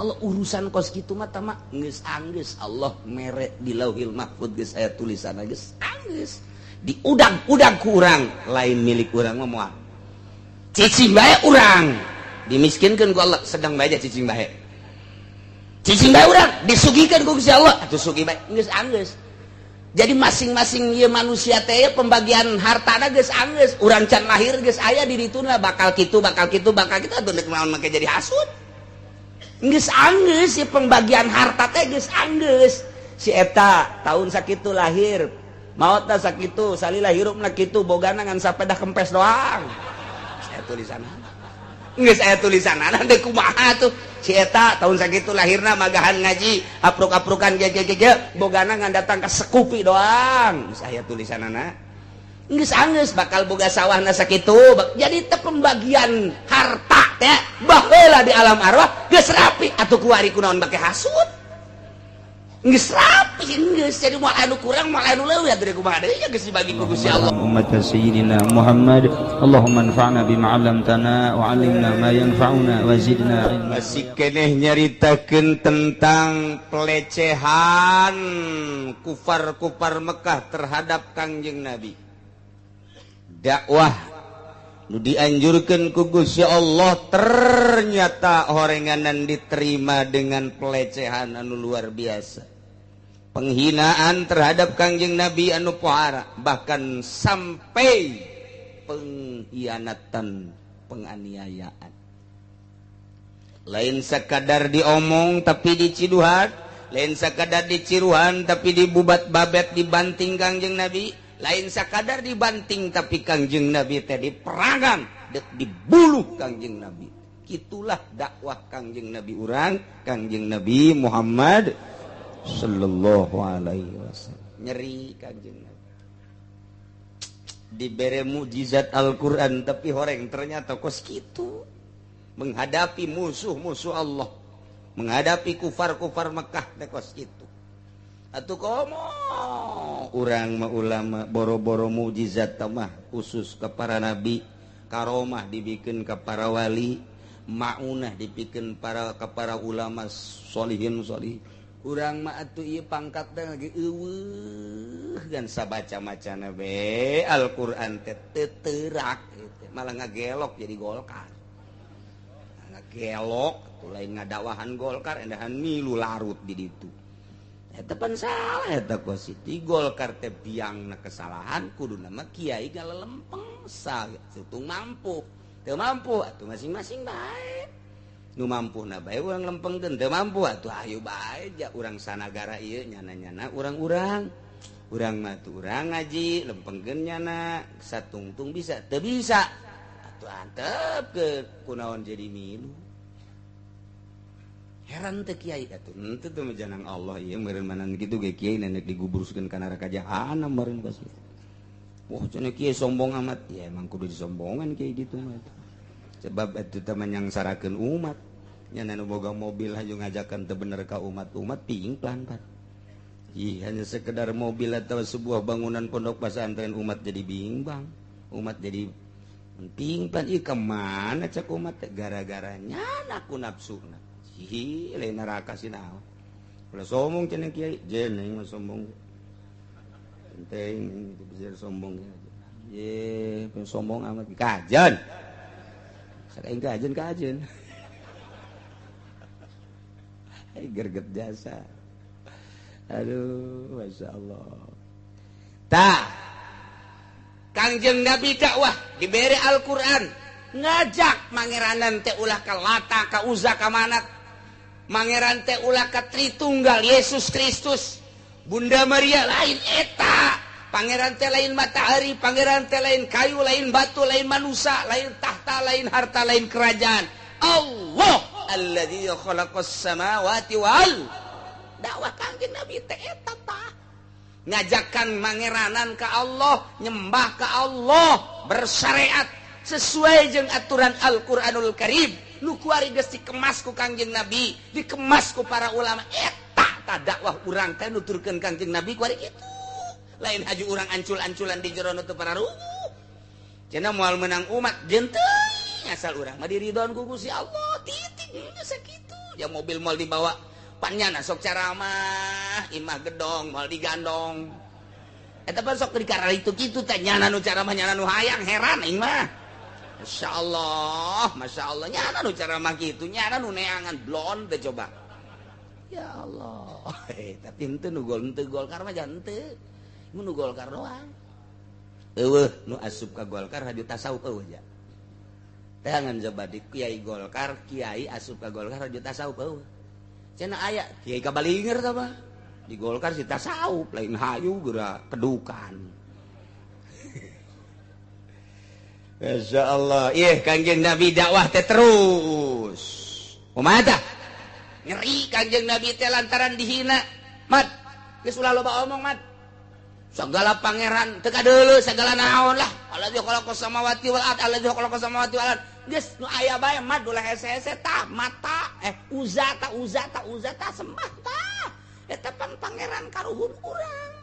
Allah urusan kos kitu mah tama geus anggeus Allah mere di Lauhil Mahfud geus aya tulisan geus anggeus diudag-udag ku urang lain milik urang mah moal cicing bae urang dimiskinkeun ku Allah sedang bae cicing bae cicing bae urang disugihkeun ku Gusti Allah atuh sugih bae geus anggeus. Jadi masing-masing ieu manusia teh pembagian hartana geus anggeus urang can lahir geus aya di dituna bakal kitu bakal kitu bakal kitu atuh deuk naon make jadi hasud. Geus anggeus si pembagian harta teh geus anggeus si eta tahun sakitu lahir maotna sakitu salila hirupna kitu bogana ngan sapedah kempes doang. Saya tulisanna geus aya tulisanna deuk kumaha tuh si eta tahun sakitu lahirna magahan ngaji apruk-aprukan ge ge ge bogana ngan datang ka sekupi doang geus aya tulisanana geus anggeus bakal boga sawahna sakitu. Jadi teh pembagian harta teh baheula di alam arwah geus rapi atuh kuari kunaon make hasud geus rapi geus jadi moal anu kurang moal anu leuwih atuh kumaha deui geus dibagi ku Gusti Allah. Ummat sayyidina Muhammad Allahumma anfa'na bima 'allamtana wa 'allimna ma yanfa'una wa zidna ilma. Masih keneh nyaritakeun tentang pelecehan kufar-kufar Mekah terhadap Kangjeng Nabi. Dakwah nu dianjurkeun ku Gusti Allah ternyata horenganan diterima dengan pelecehan anu luar biasa. Penghinaan terhadap Kangjeng Nabi anu pohara bahkan sampai pengkhianatan, penganiayaan. Lain sekadar diomong tapi diciduhan, lain sekadar diciruhan tapi dibubat babet dibanting Kangjeng Nabi, lain sekadar dibanting tapi Kangjeng Nabi teh diperangan, dek dibuluh Kangjeng Nabi. Itulah dakwah Kangjeng Nabi urang, Kangjeng Nabi Muhammad sallallahu alaihi wasallam. Nyeri Kangjeng Nabi dibere mukjizat Al-Qur'an tapi horeng ternyata kos kitu menghadapi musuh-musuh Allah, menghadapi kufar-kufar Mekah teh kos kitu. Atuh komo urang mah ulama boro-boro mukjizat mah khusus ke para nabi, karomah dibikin ke para wali, maunah dibikin para ke para ulama solihin solih. Urang mah atuh ieu pangkat teh lagi eueuh gan sabaca-macana be Al-Qur'an teh teu teurak gitu. Malah ngagelok jadi Golkar. Ngagelok atuh lain ngadakwahan Golkar endahan milu larut di ditu. Eta pan salah eta kos di Golkar teh biangna kesalahan kuduna mah kiai galelempeng satung mampu. Teu mampu atuh masing-masing bae. Nu mampu na bae urang lempengkeun, teu mampu atuh ayo bae ja urang sanagara ieu nyana-nyana urang-urang. Urang mah tuh urang ngaji lempengkeun nyana satungtung bisa teu bisa atuh antepkeun kunaon jadi milu. Heran teh kiai atuh henteu teh mah janang Allah ieu meureun manan kitu ge kiai nenek digubruskeun ka neraka jahanam meureun kos. Wah cenah kiai sombong amat, ya emang kudu disombongan kiai gitu mah. Sebab itu teman yang sarakeun umat nya nu boga mobil haju ngajakan teu bener ka umat-umat pingplan pan. Ih hanya sekedar mobil atau sebuah bangunan pondok pesantren umat jadi bimbang, umat jadi pingplan. Ih kemana cek umat gara-gara nyana ku nafsuna. Ih lain neraka sih naon. Ulah sombong cenah kiai, jeneng mah sombong. Penting bisa sombong ya. Ye, sombong amat kajen. Sakaing kajen kajen. Hai gerget jasa. Aduh, masya Allah. Tah, Kangjeng Nabi dakwah diberi Al-Qur'an, ngajak mangeranan teh ulah ka Lata, ka Uzza, ka Manat. Mangeran teh ulah ka Tritunggal Yesus Kristus. Bunda Maria lain eta. Pangeran teh lain matahari, pangeran teh lain kayu, lain batu, lain manusia, lain tahta, lain harta, lain kerajaan. Allah alladzi khalaqas samawati wal dakwah Kangjeng Nabi teh eta tah. Ngajakan mangeranan ka Allah, nyembah ka Allah, bersyariat sesuai jeung aturan Al-Qur'anul Karim. Nu kuari geus dikemas ku Kangjeng Nabi, dikemas ku para ulama. Eta tah dakwah urang teh nuturkeun Kangjeng Nabi kuari kitu. Lain haju urang ancul-anculan di jero nu teu pararuguh. Cenah moal menang umat jeung teuing asal urang mah diridhoan ku Gusti Allah titik geus sakitu. Ya mobil moal dibawa pannyana sok caramah imah gedong moal digandong. Eta pan sok di karar itu kitu teh nyana nu caramah nyana nu hayang heran aing mah. Masyaallah, masyaallah nyana nu caramah kitu nyana nu neangan blon teh coba. Ya Allah. Tapi henteu nu gol henteu Golkar mah jangan henteu. Nu Golkar doang. Eueuh nu asup ka Golkar haju tasawuf eueuh ja. Tangan coba di kiai Golkar, kiai asup ka Golkar haju tasawuf eueuh. Cenah aya kiai kabalinger tah mah. Di Golkar si tasawuf lain hayu geura kedukan. Masyaallah, ieu Kangjeng Nabi dakwah teh terus. Kumaha tah? Nyeri Kangjeng Nabi teh lantaran dihina. Mat, geus ulah loba omong mat. Segala pangeran teu kadeuleu segala naon lah. Alladzi khalaqas samawati wal ard, alladzi khalaqas samawati wal ard. Geus nu aya bae mat ulah hese-hese tah mata uza ta uza ta uza ta sembah tah. Eta pan pangeran karuhun urang.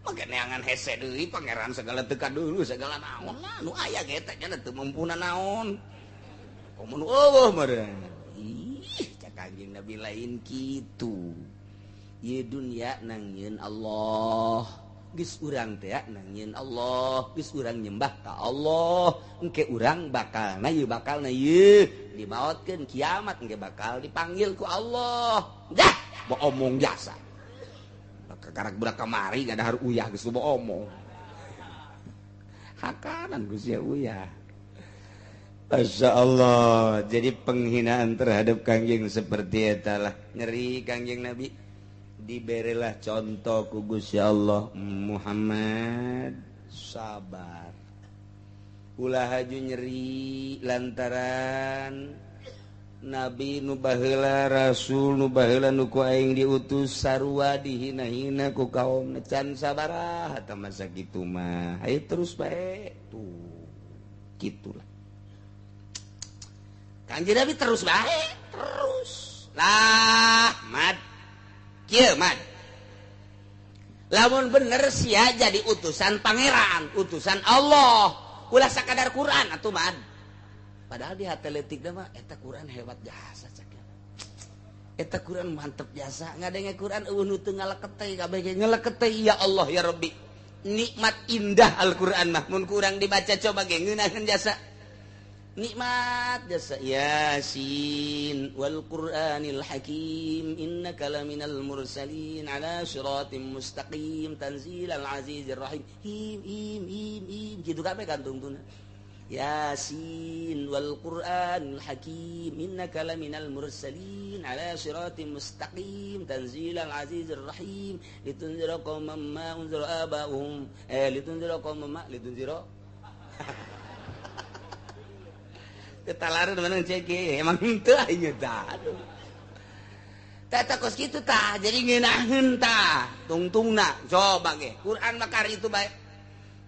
Make neangan hese deui pangeran segala teu kadeuleu segala naon lah nu aya ge eta nya teu mampuna naon. Komo nu eueuh meureun. Ih, cak Kangjeng Nabi lain kitu. Ieu dunya nangieun Allah. Geus urang teh nangieun Allah, geus urang nyembah ka Allah, engke urang bakalna ieu bakalna ieu dimaotkeun kiamat engke bakal dipanggil ku Allah. Dah, bo omong jasa. Kakarak budak kamari ngadahar uyah geus bo omong. Hakanan geus ya uyah. Masya Allah, jadi penghinaan terhadap Kangjeng seperti eta lah. Nyeri Kangjeng Nabi. Diberilah contoh ku Gusti Allah, Muhammad sabar. Ulah haju nyeri lantaran Nabi nu baheula, Rasul nu baheula nu ku aing diutus sarua dihina-hina ku kaum can sabaraha tah masa kitu mah. Hayu terus bae tuh. Kitulah. Kanjeng Nabi terus bae, terus. Lah, mat kieu mat. Lamun bener sia jadi utusan pangeran, utusan Allah. Ulah sakadar Quran atuh mat. Padahal di hati leutik mah eta Quran hebat jasa cak. Eta Quran mantep jasa. Ngadenge Quran eueuh nu teu ngalekete kabeh ge ngalekete ya Allah ya Rabbi. Nikmat indah Al-Quran mah mun kurang dibaca coba ge ngeunaheun jasa. Nikmat jasa Yasin wal Qur'anil Hakim innaka laminal mursalin ala siratim mustaqim tanzilal azizir rahim him him him him kitu kabeh kantungtuna. Yasin wal Qur'anil Hakim innaka laminal mursalin ala siratim mustaqim tanzilal azizir rahim litunzira qauman ma unzira aba'uhum litunzira qauman ma litunzira ketalaran mana cek emang henteu aing tah aduh tah kos kitu tah jadi ngeunaheun tah tungtungna coba ge Quran mah kari itu bae.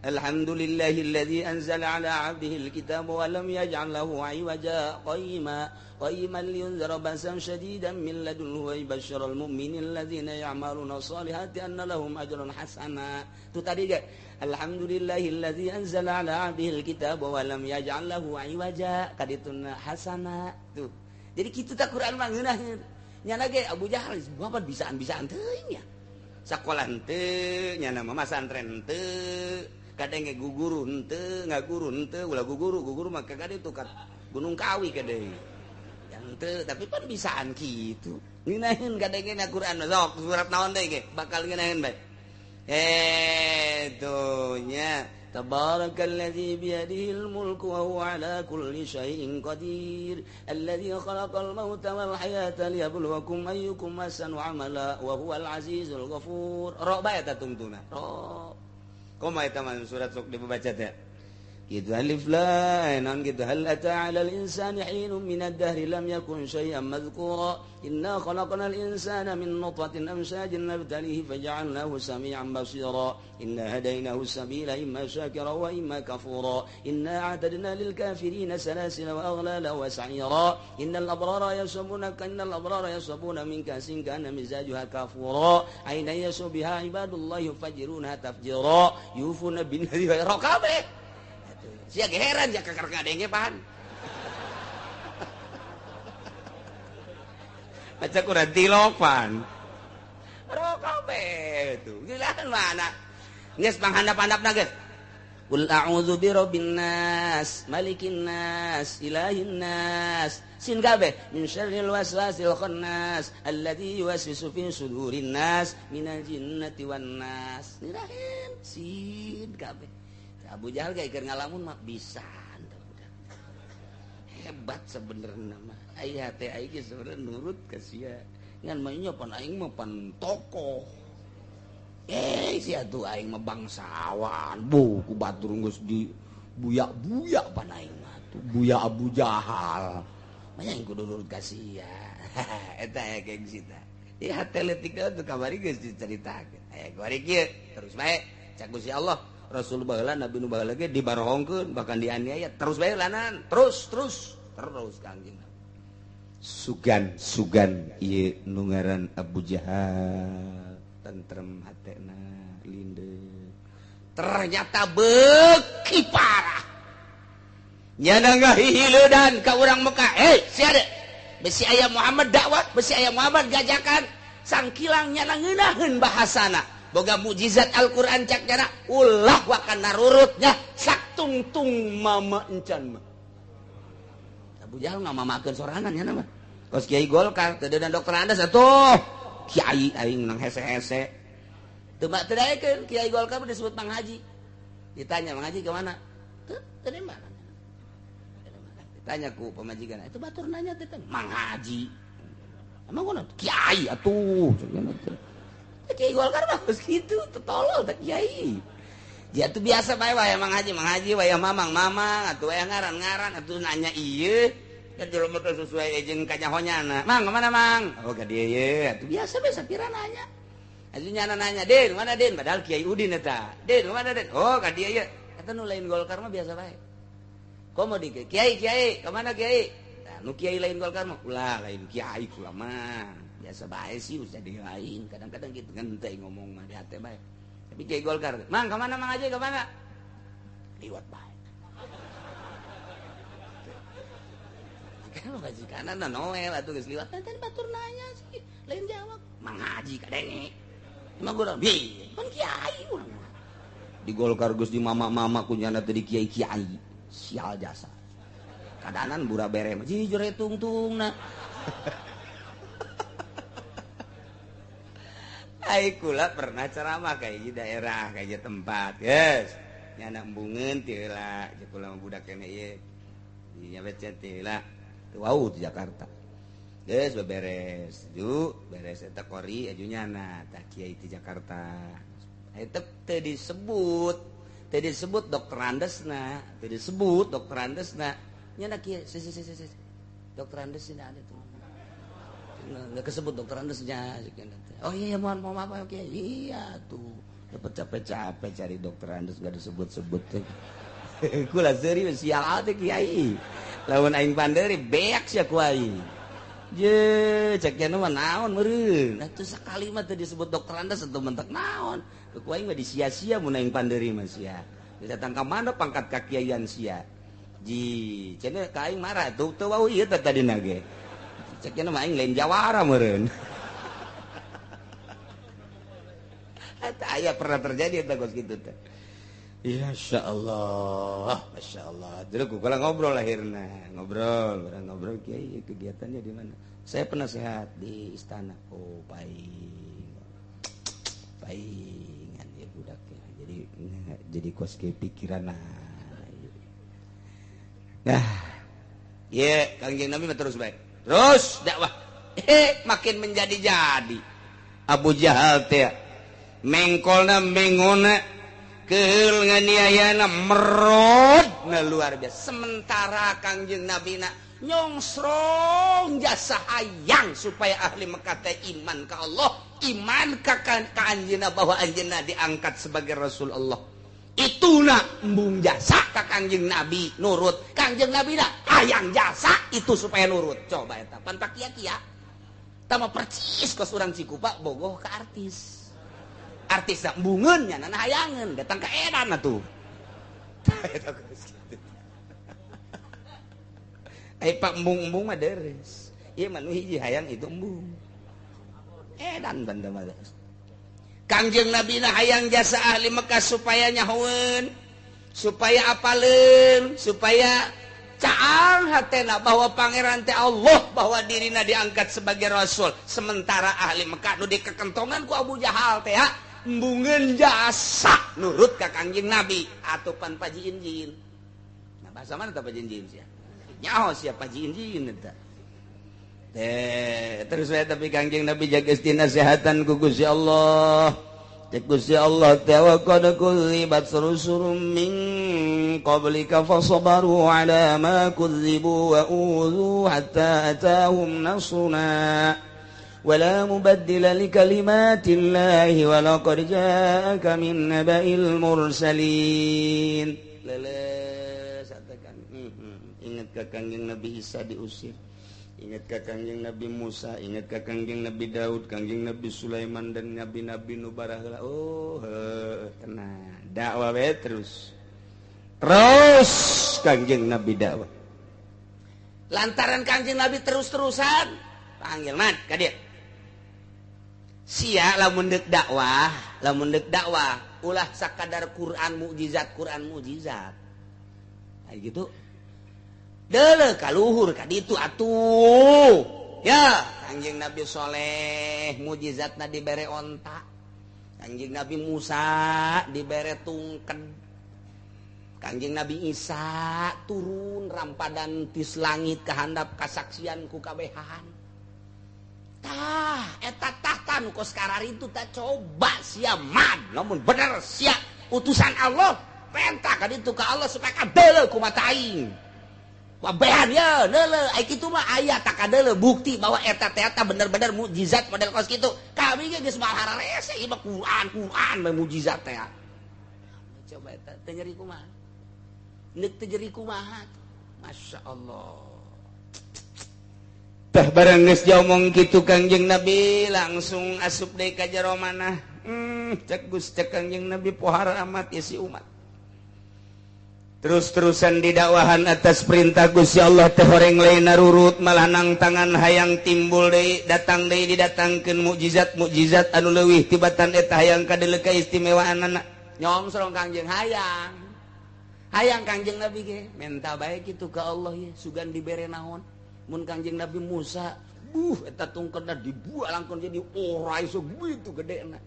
Alhamdulillahilladzi anzala ala 'abdihi alkitaba wa lam yaj'al lahu 'iwaja qayyima qayyiman liyunzira ba'san shadidan min ladunhu wa yubashshiral mu'minina alladzina ya'maluna sholihati anna lahum ajran hasana. Itu tadi ge alhamdulillahilladzi anzala ala 'abdihi alkitaba wa lam yaj'al lahu 'iwaja kadituna hasana tuh. Jadi kitu tah Quran mah ngeunaheun. Nyana ge Abu Jahal bapak bisaan-bisaan teuing nya. Sakola henteu, nyana mah masantren henteu. Kadang ge guguru henteu, ngaguru henteu, ulah guguru, guguru mah ka ditu ka Gunung Kawi ka deui. Henteu, tapi pan bisaan kitu. Ngeunaheun kadangena Quran sok surat naon deui ge bakal ngeunaheun bae. Tuh nya tabarakalladzi biyadihil mulku wa huwa ala kulli syai'in qadir alladzi khalaqal mauta wal hayata liyabluwakum ayyukum ahsanu amala wa huwal azizul ghafur. Ro bae eta tungtuna. Ro. Kumaha eta mah surat sok dibaca teh? Gitu alif lam naon gitu hal ata 'alal insani hinun minad dahri lam yakun syai'an madhkura inna khalaqnal insana min nutfatin amshajin nabtalihi faja'alnahu sami'an basira inna hadainahu sabila imma syakira wa imma kafura inna a'tadna lil kafirina salasila wa aghlala wa sa'ira innal abrara yashrabuna yashrabuna min kasin kana mizajuha kafura aina yashrabu biha ibadullahi yufajiruna tafjira yufuna bin nadhi wa raqabe. Sia heran ya kakar kadenge pan. Maca Quran tilopan. Rokok tuh. Gila mana? Geus panghandap-handapna geus. Qul a'udzu birabbin nas, malikin nas, ilahin nas. Sin kabeh min syarril waswasil khannas alladzi yuwaswisu fi sudurin nas minal jinnati wan nas. Nirahin sin kabeh. Abu Jahal ge keur ngalamun mah bisa. Hebat sebenarnya mah. Aya teh aing ge sebenarnya nurut ka sia. Ngan mah nya pan aing mah pan tokoh. Si atuh aing mah bangsawan. Bu ku batur geus di buyak-buyak pan aing mah tuh. Buya Abu Jahal. Mah aing kudu nurut ka sia. Eta aya gengsi tah. Ieu hate leutik teh kamari geus dicaritakeun. Aya kuari kieu terus bae cak Gusti Allah. Rasul baheula Nabi nu baheula ge dibarohongkeun bahkan dianiaya terus bae lanan terus terus terus Kangjeng Nabi. Sugan sugan ieu nu ngaran Abu Jahal tentrem hatena linde. Ternyata beuki parah. Nyana ngahihileudan ka urang Mekah. Hei, sia de. Besi aya Muhammad dakwah, besi aya Muhammad gajakan. Sangkilang nyana ngeunaheun bahasana. Boga mukjizat Al-Qur'an cak nyana ulah wakan narurutnya saktungtung mama encan mah. Abu Jahal ngamamakeun sorangan nyana mah. Kos Kiai Golkar teu dan dokter Andas atuh. Kiai aing nang hese-hese. Teu teu daekeun Kiai Golkar disebut Mang Haji. Ditanya Mang Haji ke mana? Teu teu di mana. Ditanya ku pamajikan, itu batur nanya teh Mang Haji. Emang kunaon? Kiai atuh. Kiai Golkar mah geus kitu, tolol teh kiai. Dia tuh biasa bae wae Mang Haji, wae mamang mamang atuh wae ngaran-ngaran atuh nanya ieu. Dan jelema teh sesuai jeung kanyahonyana. Mang, kemana Mang? Oh, ka dieu ye. Atuh biasa bae sapira nanya. Atuh nyana nanya, "Din, mana Din?" Padahal Kiai Udin eta. "Din, mana Din?" "Oh, ka dieu ye." Eta nu lain Golkar mah biasa bae. Komo di Kiai, Kiai, kemana Kiai? Nah, nu Kiai lain Golkar mah ulah lain Kiai kula mah. Biasa bae sih usah di lain. Kadang-kadang gitu ngenteh ngomong mah di hate bae. Tapi Kiai Golkar, "Mang, kemana Mang Haji, kemana?" Liwat bae. Kan majikan na Noel atuh geus liwat. Tadi batur nanya sih, lain jawab. Mang Haji kadenge. Emang gua bi, kan kiai urang. Di Golkar geus di mama-mama kunyana teh di kiai-kiai. Sial jasa. Kadanan bura bere mah jujur tungtungna. Ai kula pernah ceramah kayak di daerah, kayak di tempat. Yes. Nyana embungeun teh heula, jeung kula mah budak keneh ieu. Nya becet teh heula. Wow di Jakarta. Geus beberes, ju beres eta kori aju nyana tah kiai di Jakarta. Eta teu disebut dokter Andesna, teu disebut dokter Andesna. Nyana kiai si si si si. Dokter Andesna ada tuh. Enggak kesebut dokter Andesnya. Oh iya mohon maaf kiai. Iya tuh. Dapat capek-capek cari dokter Andes enggak disebut-sebut. Kula seuri sial teh kiai. Lamun aing panderi beak sia ku aing. Je cek nya mah naon meureun. Atuh sakali mah teu disebut dokter Andes atuh mentek naon. Ku aing mah disia-sia mun aing panderi mah sia. Datang ka mana pangkat kakiaian sia. Ji cenah ka aing marah tuh teu wau ieu teh tadina ge. Cek nya mah aing lain jawara meureun. Eta aya pernah terjadi eta kos kitu teh. Ya Masya Allah, Masya Allah. Dulu kalau ngobrol akhirnya, ngobrol kiai kegiatannya di mana? Saya penasehat di istana. Oh, paing, paingan ya budaknya. Jadi kos ke pikiran. Nah, ya Kangjeng Nabi terus baik, terus dakwah. Makin menjadi-jadi. Abu Jahal teh mengkolna mengona. Keul nganiayana merod na luar biasa. Sementara Kangjeng Nabi na nyongsrong jasa hayang supaya ahli Mekah teh iman ka Allah, iman ka anjeunna bahwa anjeunna diangkat sebagai Rasul Allah. Ituna embung jasa ka Kangjeng Nabi nurut. Kangjeng Nabi na hayang jasa itu supaya nurut. Coba eta pan pakia-kia. Tama percis kos urang Cikupa bogoh ka artis. Artis embungeun nya nana hayangeun datang ka edan atuh. Ai pak embung-embung mah deres. Ieu mah nu hiji hayang itu embung. Edan banda mah. Kangjeng Nabi na hayang jasa ahli Mekah supaya nyahoeun, supaya apaleun, supaya caang hatena bahwa pangeran teh Allah, bahwa dirina diangkat sebagai rasul. Sementara ahli Mekah nu dikekentongan ku Abu Jahal teh embungeun jasa nurut ka Kangjeng Nabi atupan pajiin-jiin. Nah, bahasa mana tah pajiin-jiin sia? Nyaho sia pajiin-jiin eta. Teh terus saya tapi Kangjeng Nabi jaga nasehatan ku Gusti Allah. Cek Gusti Allah teh wa qad kudzibat rusulun min qablika fasabaru ala ma kudzibu wa udzu hatta atahum nasruna wala mubaddila li kalimatillahi wa laqad ja'aka min naba'il mursalin. Leles katakan ingat ka Kangjeng Nabi Isa diusir, ingat ka Kangjeng Nabi Musa, ingat ka Kangjeng Nabi Daud, Kangjeng Nabi Sulaiman dan nabi-nabi nu baraheula. Oh, heuh, tenang. Dakwah we terus. Terus Kangjeng Nabi dakwah. Lantaran Kangjeng Nabi terus-terusan panggil man ka dieu. Sia lamun deuk dakwah, lamun deuk dakwah ulah sakadar Quran mukjizat, Quran mukjizat. Nah, gitu. Deuleu kaluhur ka ditu atuh. Ya, Kangjeng Nabi Soleh mukjizatna dibere onta. Kangjeng Nabi Musa dibere tungked. Kangjeng Nabi Isa turun rampadan tis langit kahandap kasaksian ku kabehan. Tah, eta tahta nu kos kararitu tah coba sia mad, lamun bener sia utusan Allah, penta ka ditu ka Allah supaya kadeuleu ku mata aing. Wabehan ya, deuleu, ai kitu mah aya tak kadeuleu bukti bahwa eta teh eta bener-bener mukjizat model kos kitu. Kami ge geus mahararese ieu mah Quran, Quran mah mukjizat teh. Coba eta teu nyeri kumaha? Neuk teu nyeri kumaha? Masya Allah. Tah barang geus diomong kitu Kangjeng Nabi langsung asup deui ka jero manah. Cek Gus cek Kangjeng Nabi pohara amat isi umat. Terus-terusan didakwahan atas perintah Gusti Allah teh horeng lain narurut malah nang tangan hayang timbul deui datang deui didatangkeun mukjizat-mukjizat anu leuwih tibatan eta hayang kadeuleu kaistimewaanana. Nyongsrong Kangjeng hayang. Hayang Kangjeng Nabi ge menta bae kitu ka Allah ye sugan dibere naon. Mun Kangjeng Nabi Musa eta tungkedna dibuang langkon jadi ora iso gitu gedena.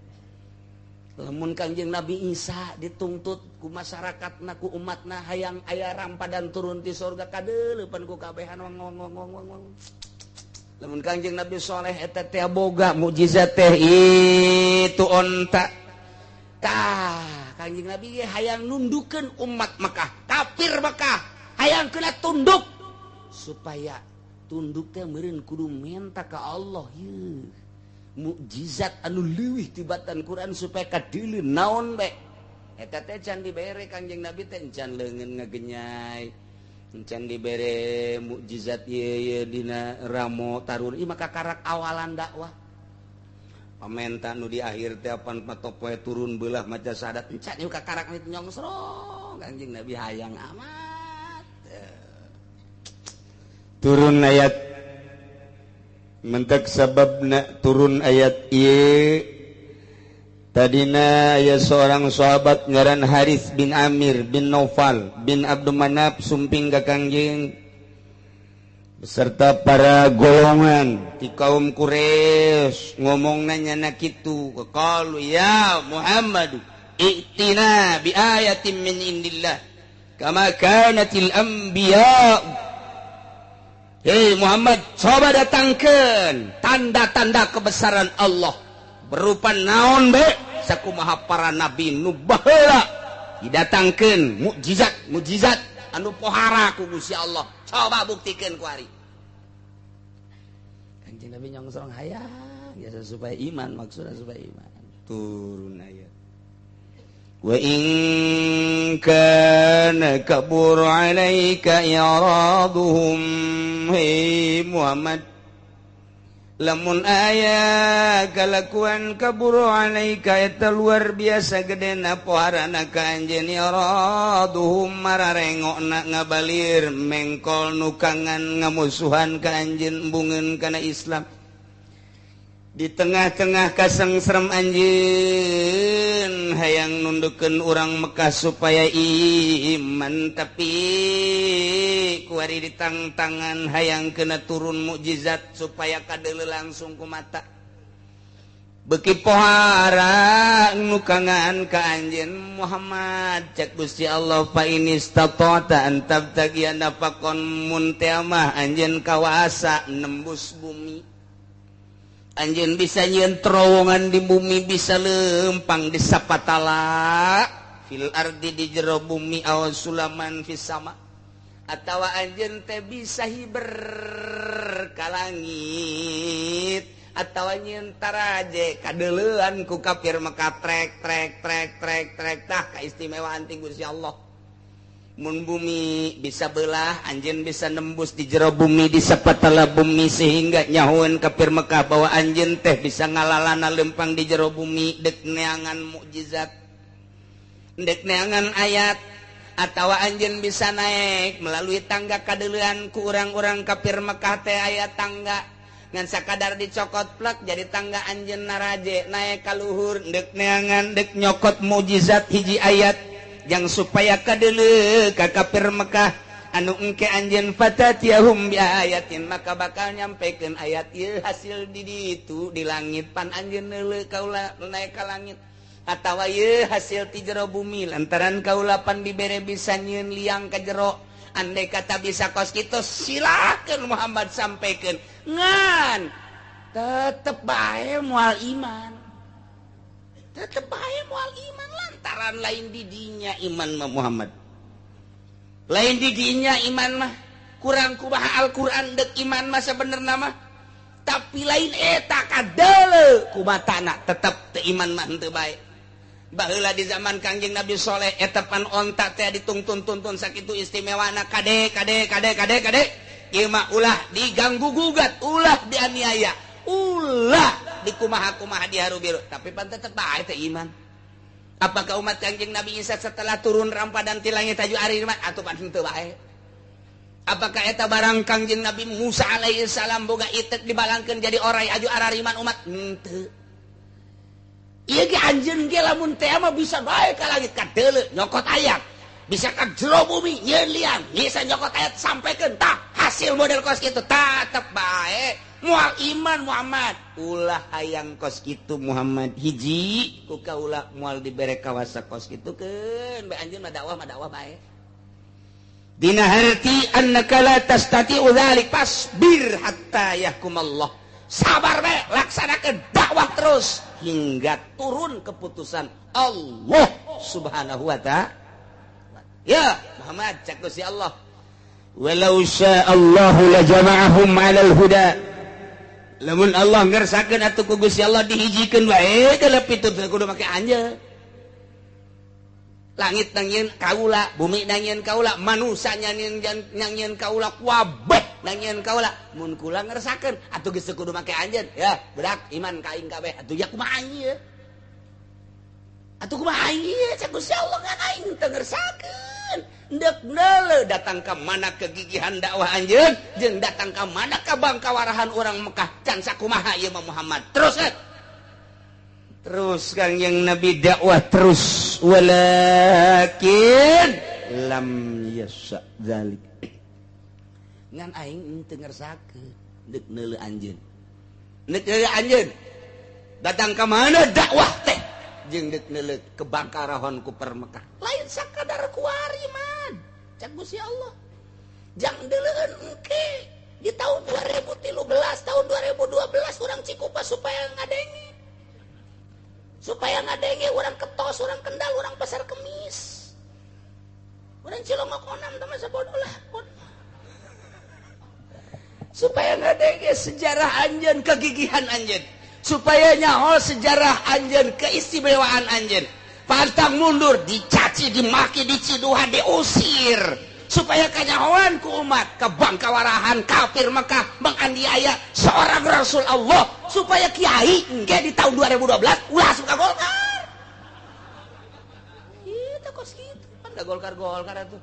Lamun Kangjeng Nabi Isa dituntut ku masyarakatna ku umatna hayang aya rampadan turun ti surga kadeuleupan ku kabehan wong wong wong wong wong. Lamun Kangjeng Nabi Soleh eta teh boga mukjizat teh itu onta. Tah Kangjeng Nabi ge hayang nundukeun umat Mekah, kafir Mekah, hayang kena tunduk supaya tunduk teh meureun kudu menta ka Allah yeuh. Mukjizat anu leuwih tibatan Quran supaya kadeuleu naon bae. Eta teh can dibere Kangjeng Nabi teh can leungeun ngagenyai. Can dibere mukjizat ieu ieu dina ramo tarun ieu maka karak awalan dakwah. Pamenta nu di akhir teh apan patopoe turun beulah maca syahadat encan ieu kakarak itu nyongsrong Kangjeng Nabi hayang amat. Turun ayat mentek sababna turun ayat ieu tadina aya seorang sahabat ngaran Haris bin Amir bin Naufal bin Abdul Manaf sumping ka Kangjeng beserta para golongan di kaum Quraisy ngomongna nyana kitu qalu ya Muhammad i'tina bi ayatin min indillah kama kanatil anbiya. Hei Muhammad, coba datangkan tanda-tanda kebesaran Allah berupa naon be sakumaha para nabi nu baheula didatangkeun mukjizat mukjizat anu pohara ku Gusti Allah. Coba buktikeun ku ari. Kanjeng Nabi nyongsong hayang ya supaya iman, maksudna supaya iman. Turun ayat wa in kana kabur 'alaika i'raduhum. Hei Muhammad, Lamun aya kalakuan kaburu alaika eta luar biasa gedena poharana ka anjeun iraduhum mararengokna ngabalir mengkol nukangan ngamusuhan ka anjeun embungeun kana Islam. Di tengah-tengah kasengserem anjeun hayang nundukeun urang Mekah supaya iman, tapi kuari ditangtangan hayang kena turun mukjizat supaya kadeuleu langsung ku mata. Beuki pohara nukangan ka anjeun Muhammad, cek Gusti Allah fa inistata'ta an tabtagiya nafaqon mun teh mah anjeun kawasa nembus bumi. Anjeun bisa nyieun terowongan di bumi, bisa lempang di sapatala fil ardi di jero bumi aw sulaman fis sama, atawa anjeun teh bisa hiber ka langit, atawa nyieun taraje kadeuleuan ku kafir Mekah trek trek trek trek trek. Tah kaistimewaan ti Gusti Allah. Mun bumi bisa belah, anjeun bisa nembus di jero bumi, di sapatala bumi, sehingga nyahoeun kafir Mekah bahwa anjeun teh bisa ngalalana lempang di jero bumi dek neangan mukjizat, dek neangan ayat, atawa anjeun bisa naik melalui tangga kadeuleuan ku urang-urang kafir Mekah teh aya tangga ngan sakadar dicokot plek jadi tangga anjeun naraje naik ka luhur dek neangan dek nyokot mukjizat hiji ayat yang supaya kadeuleu ka kafir Mekah anu engke anjeun fatatiyahum bi ayatin, maka bakal nyampekeun ayat ieu hasil di ditu di langit pan anjeun neuleu kaula naik ka langit, atawa ieu hasil ti jero bumi lantaran kaula pan dibere bisa nyieun liang ka jero. Andai kata bisa kos kitu silakeun Muhammad sampaikan, ngan tetep bae moal iman, tetep bae moal iman lantaran lain didinya iman mah Muhammad, lain didinya iman mah kurang kumaha Al-Qur'an dek iman mah sebenerna mah, tapi lain eta kadeuleu kumatana tetep teu iman mah henteu bae. Baheula di zaman Kangjeng Nabi Soleh eta pan onta teh ditungtun-tuntun sakitu istimewana kade kade kade kade kade ieu mah ulah diganggu gugat, ulah dianiaya, ulah dikumaha-kumaha diharu biru, tapi pan tetep bae teh iman. Apakah umat Kangjeng Nabi Isa setelah turun rampadan ti langit taju ari iman atuh pan henteu bae? Apakah eta barang Kangjeng Nabi Musa alaihi salam boga itek dibalangkeun jadi orai aju arariman umat? Henteu. Ieu ge anjeun ge lamun teh mah bisa bae ka langit kadeuleu nyokot ayat, bisa ka jero bumi nyieun liang, bisa nyokot ayat sampaikan tah hasil model kos kitu tetep bae moal iman Muhammad. Ulah hayang kos kitu Muhammad, hiji ku kaula moal dibere kawasa kos kitu keun bae anjeun mah dakwah bae. Dina harti annaka la tastati'u dzalik fasbir hatta yahkumallah. Sabar bae, laksanakeun dakwah terus hingga turun keputusan Allah Subhanahu wa ta'ala. Ya Muhammad, cek Gusti Allah, walau sya'allahu la jama'ahum 'alal huda. Lamun Allah ngersakeun atuh ku Gusti Allah dihijikeun wae geuleuh pitu teu kudu make anjeun. Langit nangieun kaula, bumi nangieun kaula, manusa nyangieun kaula, kabeh nangieun kaula. Mun kula ngersakeun atuh geus teu kudu make anjeun. Ya, budak iman ka aing kabeh. Atuh ya kumaha aing ieu? Atuh kumaha aing ieu? Cek Gusti Allah ngan aing teu ngersakeun. Ndek neuleuh datang ka mana kegigihan dakwah anjeun jeung datang ka mana ka bangkawarahan urang Mekah can sakumaha ieu mah Muhammad. Terus kan? Terus Kangjeng Nabi dakwah terus, walakin lam yasha dzalik. Ngan aing teu ngersakeun deuk neuleuh anjeun. Deuk neuleuh anjeun. Datang ka mana dakwah teh jeung deuk neuleuh kebangkarahon ku per Mekah. Lain sakadar kuari man. Cak Gusti Allah. Jang deuleueun engke di tahun 2013, tahun 2012 urang Cikupa supaya ngadenge. Supaya ngadenge orang Ketos, orang Kendal, orang Pasar Kemis, orang Cilongok onam teman sebodoh lah. Supaya ngadenge sejarah anjeun, kegigihan anjeun, supaya nyaho sejarah anjeun, keistimewaan anjeun. Pantang mundur, dicaci, dimaki, diciduhan, diusir. Supaya kanyahoan ku umat kebangkawarahan kafir Mekah menganiaya seorang Rasul Allah, supaya kiai engke di tahun 2012 ulah suka Golkar. Itu kos kitu kan da Golkar-Golkar atuh.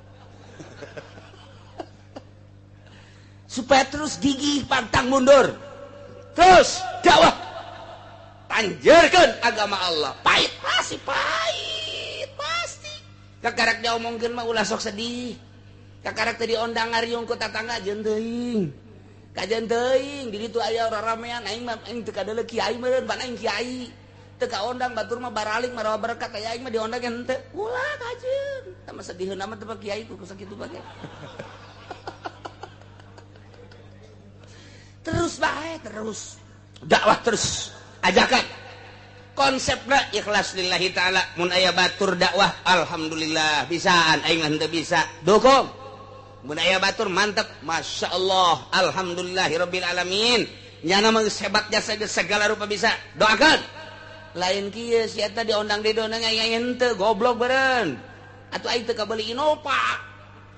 Supaya terus gigih pantang mundur. Terus dakwah tanjerkeun agama Allah. Pahit pasti, pahit pasti. Kakarak diomongkeun mah ulah sok sedih. Kakarak teh diondang ngariung ku tatangga jeung teuing. Kajeun teuing di ditu aya raramean aing mah aing teu kadeuleu kiai meureun pan aing kiai. Teu kaondang batur mah baralik marawa berkat aya aing mah diondang ge henteu. Ulah kajeun. Tah mah sediheun amat teh kiai ku sakitu bae. Terus bae terus. Dakwah terus. Ajakan. Konsepna ikhlas lillahi ta'ala. Mun aya batur dakwah alhamdulillah bisaan aing mah henteu bisa. Dukung. Mun aya batur mantep, masya Allah, alhamdulillahirabbil alamin. Nyana mah geus hebat jasa geus segala rupa bisa. Doakeun. Lain kieu si eta diondang deudona aing henteu goblok beureun. Atuh aing teu kabeuli Innova.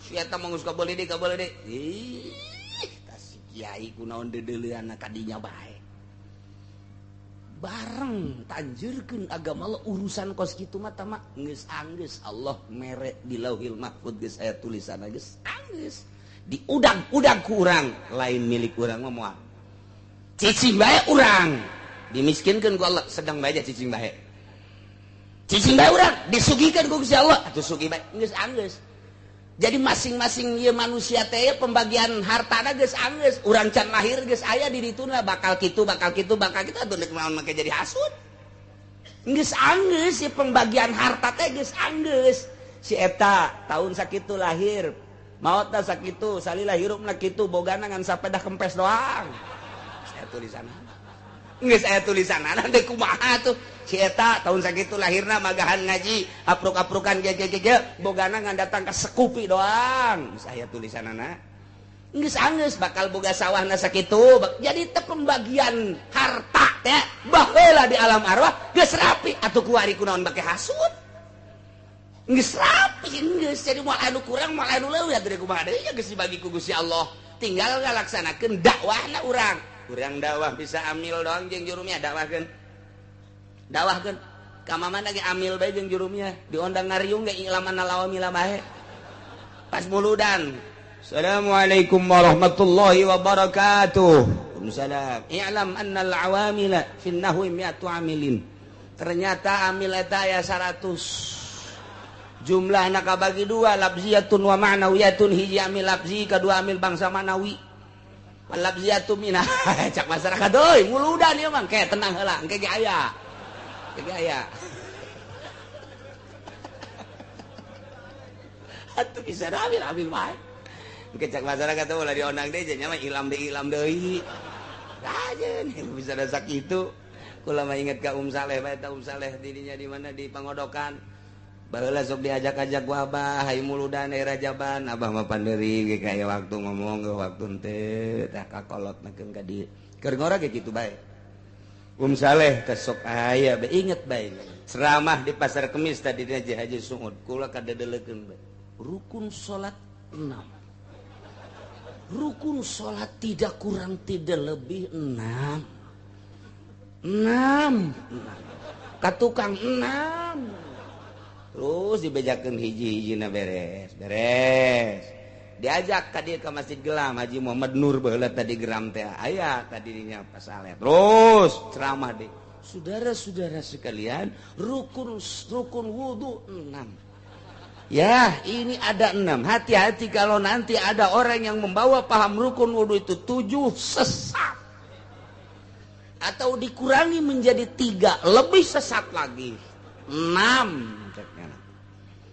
Si eta mah geus kabeuli deui kabeuli deui. Ih, tah si kiai kunaon deudeuleunna ka dinya bae. Bareng tanjurkeun agama Allah urusan kos kitu mah tama geus anggeus Allah mere di Lauhil Mahfud geus aya tulisanna geus anggeus diudag-udag ku urang lain milik urang mah moal cicing bae urang dimiskinkeun ku Allah sedang bae cicing bae urang disugihkeun ku Gusti Allah atuh sugih bae geus anggeus. Jadi masing-masing ieu manusia teh pembagian hartana geus anggeus, urang can lahir geus aya di dituna bakal kitu bakal kitu bakal kitu atuh deuk naon make jadi hasud. Geus anggeus si pembagian harta teh geus anggeus. Si eta tahun sakitu lahir, maotna sakitu, salila hirupna kitu, bogana ngan sapedah kempes doang. Saya tulisanna. Geus aya tulisanna deuk kumaha tuh. Si eta tahun sakitu lahirna magahan ngaji, apruk-aprukan ge bogana ngan datang ka sekupi doang. Geus aya tulisanana. Geus anggeus bakal boga sawahna sakitu. Jadi teh pembagian harta teh baheula di alam arwah geus rapi atuh kuari kunaon bake hasud. Geus rapi geus jadi moal anu kurang moal anu leuwih atuh kumaha deui ya geus dibagi ku Gusti Allah. Tinggal ngalaksanakeun dakwahna urang. Urang dakwah bisa amil doang jeung jurumnya dakwahkeun. Dakwahkeun ka mamana ge amil bae jeung jurumnya diondang ngariung ge ilamana lawamila bae. Pas muludan. Assalamualaikum warahmatullahi wabarakatuh. Waalaikumsalam. I'lam annal awamila fi nahwi mi'atu amilin. Ternyata amil eta aya 100. Jumlahna kabagi dua, lafziyatun wa ma'nawiyatun. Hiji amil lafzi, kadua amil bangsa ma'nawi. Lafziyatun minah cak masyarakat euy muludan ieu mah ke tenang heula engke ge aya. Engke ge aya. Atuh bisa amil bae. Engke cak masyarakat ulah diondang deui nya mah ilam deui. Kajeun bisa da sakitu. Kula mah inget ka Saleh bae ta Saleh dirinya di mana di Pangodokan. Baheula sok diajak-ajak ku abah hayu muludan era jaban abah mah panderi ge kaya waktu ngomong ge waktu henteu tah kakolot nakeun ka dieu. Keur ngora ge kitu bae. Saleh teh sok aya bae inget bae. Ceramah di Pasar Kemis tadi dina Haji Sungud kula kadedelekeun bae. Rukun salat 6. Rukun salat tidak kurang tidak lebih 6. 6. Ka tukang 6. Terus dibejakeun hiji-hijina beres, beres. Diajak ka dieu ka Masjid Gelam Haji Muhammad Nur baheula tadi geram teh aya tadi dinya Pak Saleh. Terus ceramah deui. Saudara-saudara sekalian, rukun wudu 6. Ya, ini ada 6. Hati-hati kalau nanti ada orang yang membawa paham rukun wudu itu 7 sesat. Atau dikurangi menjadi 3, lebih sesat lagi. 6.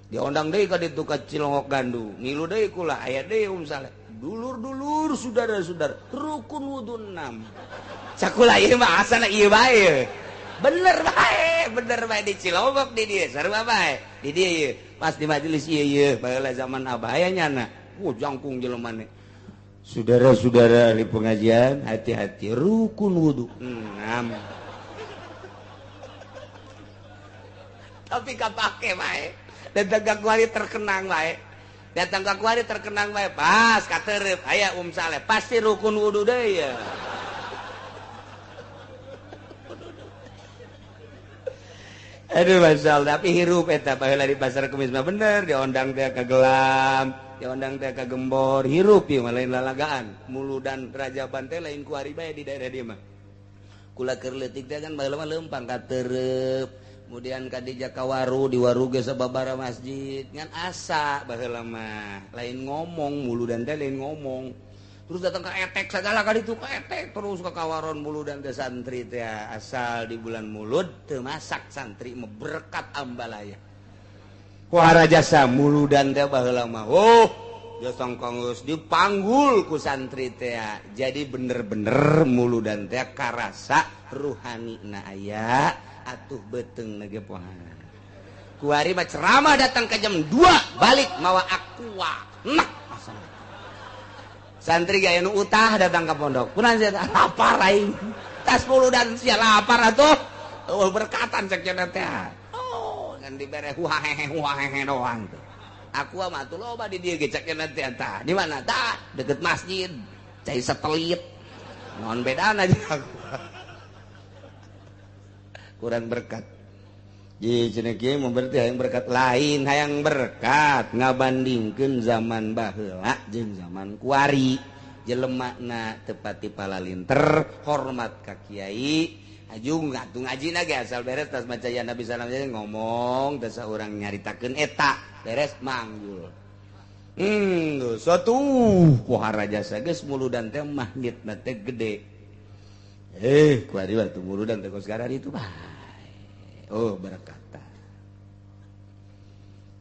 Diondang deui ka ditu ka Cilongok Gandu, ngilu deui kula aya deui Saleh. Dulur-dulur saudara-saudara, rukun wudu 6. Cakula ieu mah asana ieu bae. Bener bae di Cilongok di dieu sarua bae. Di dieu ieu pas di majelis ieu ieu baheula zaman abah aya nyana. Jangkung jelema ne. Saudara-saudara ahli pengajian, hati-hati rukun wudu 6. Tapi kapake bae. Dan tegak kuali terkenang bae. Datang ka kuari terkenang bae pas katerep aya Saleh pasti rukun wudu deui ya. Aduh masal tapi hirup eta baheula di pasar kemis mah bener diondang teh ka gelam, diondang teh ka gembor, hirup ieu mah lain lalagaan. Muludan Rajaban teh lain kuari bae di daerah dieu mah. Kula keur leutik teh kan baheula mah leumpang ka tereup, kemudian ka di Jakawaru, di Waru ge sababaraha masjid, ngan asa baheula mah lain ngomong muludan teh lain ngomong. Terus datang ke etek segala kali itu ke etek terus ke kawaron muludan teh santri teh asal di bulan mulud teu masak santri mah berkat ambalaya. Kuara jasa muludan teh baheula mah oh jasa geus dipanggul ku santri teh. Jadi bener-bener muludan teh karasa ruhani na aya atuh beuteung ge pohan. Kuari mah ceramah datang ke jam 2 balik mawa aqua. Nah santri gaya nu utah datang ke pondok. Kunaon sia lapar aing. Tas muludan sia lapar atuh. Oh berkatan cek cenah teh. Oh ngan dibere huahehe huahehe doang tuh. Aku mah atuh loba di dieu ge cek cenah teh tah. Di mana tah? Deket masjid. Cai satelit. Naon bedana aja aku. Kurang berkat. Ji cenah kieu mah berarti hayang berkat lain, hayang berkat ngabandingkeun zaman baheula jeung zaman kuari. Jelemana teu pati palalinter, hormat ka kiai, aju ngatu ngajina ge asal beres tas maca ya Nabi salam ngomong teh saurang nyaritakeun eta, beres manggul. Satu pohara jasa geus muludan teh magnetna teh gede. Kuari waktu muludan teh kos garari itu bae. Oh berkata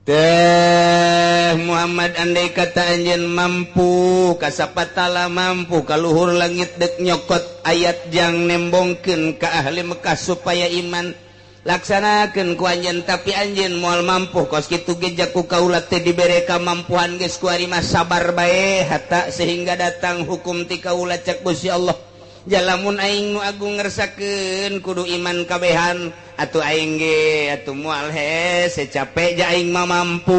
teh Muhammad andai kata anjeun mampu kasapatala mampu kaluhur langit dek nyokot ayat jang nembongkeun ka ahli Mekah supaya iman laksanakeun ku anjeun tapi anjeun moal mampu kos kitu ge jaku kaula teh dibere kamampuan geus kuari mah sabar bae hatta sehingga datang hukum ti kaula cek Gusti Allah. Jalamun aing nu agung ngersakeun kudu iman kabehan atuh aing ge atuh moal hese capek ja aing mah mampu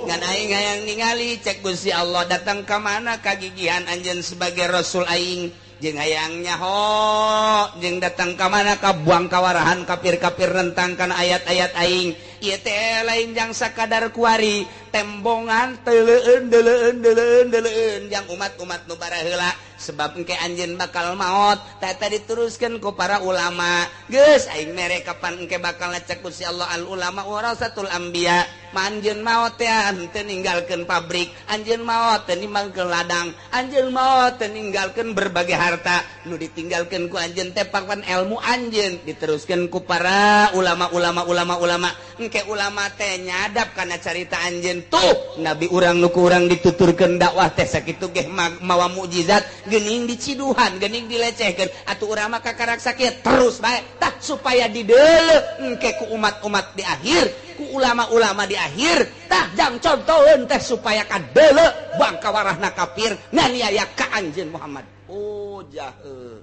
ngan aing hayang ningali cek Gusti Allah datang ka mana kagigihan anjeun sebagai rasul aing jeung hayang nyaho jeung datang ka mana ka buang kawarahan kafir-kafir nentang kana ayat-ayat aing ieu teh lain jang sakadar kuari tembongan teuleun deuleun deuleun deuleun jang umat-umat nu baraheula sebab engke anjeun bakal maot tah diteruskeun ku para ulama geus aing mere kapan engke bakal ngecek Gusti Allah al ulama warasatul anbiya anjeun maot teh henteu ninggalkeun pabrik anjeun maot teu ninggalkeun ladang anjeun maot teu ninggalkeun berbagai harta nu ditinggalkeun ku anjeun teh papan ilmu anjeun diteruskeun ku para ulama-ulama ulama-ulama engke ulama teh nyadap kana carita anjeun tuh nabi urang nu ku urang dituturkeun dakwah teh sakitu ge mawa mukjizat geuning diciduhan geuning dilecehkeun atuh urang mah kakarak sakieu terus bae tah supaya dideuleu engke ku umat-umat di akhir ku ulama-ulama di akhir tah jang contoheun teh supaya kadeuleu bangka warahna kafir nganiaya ka anjeun Muhammad. Oh jahe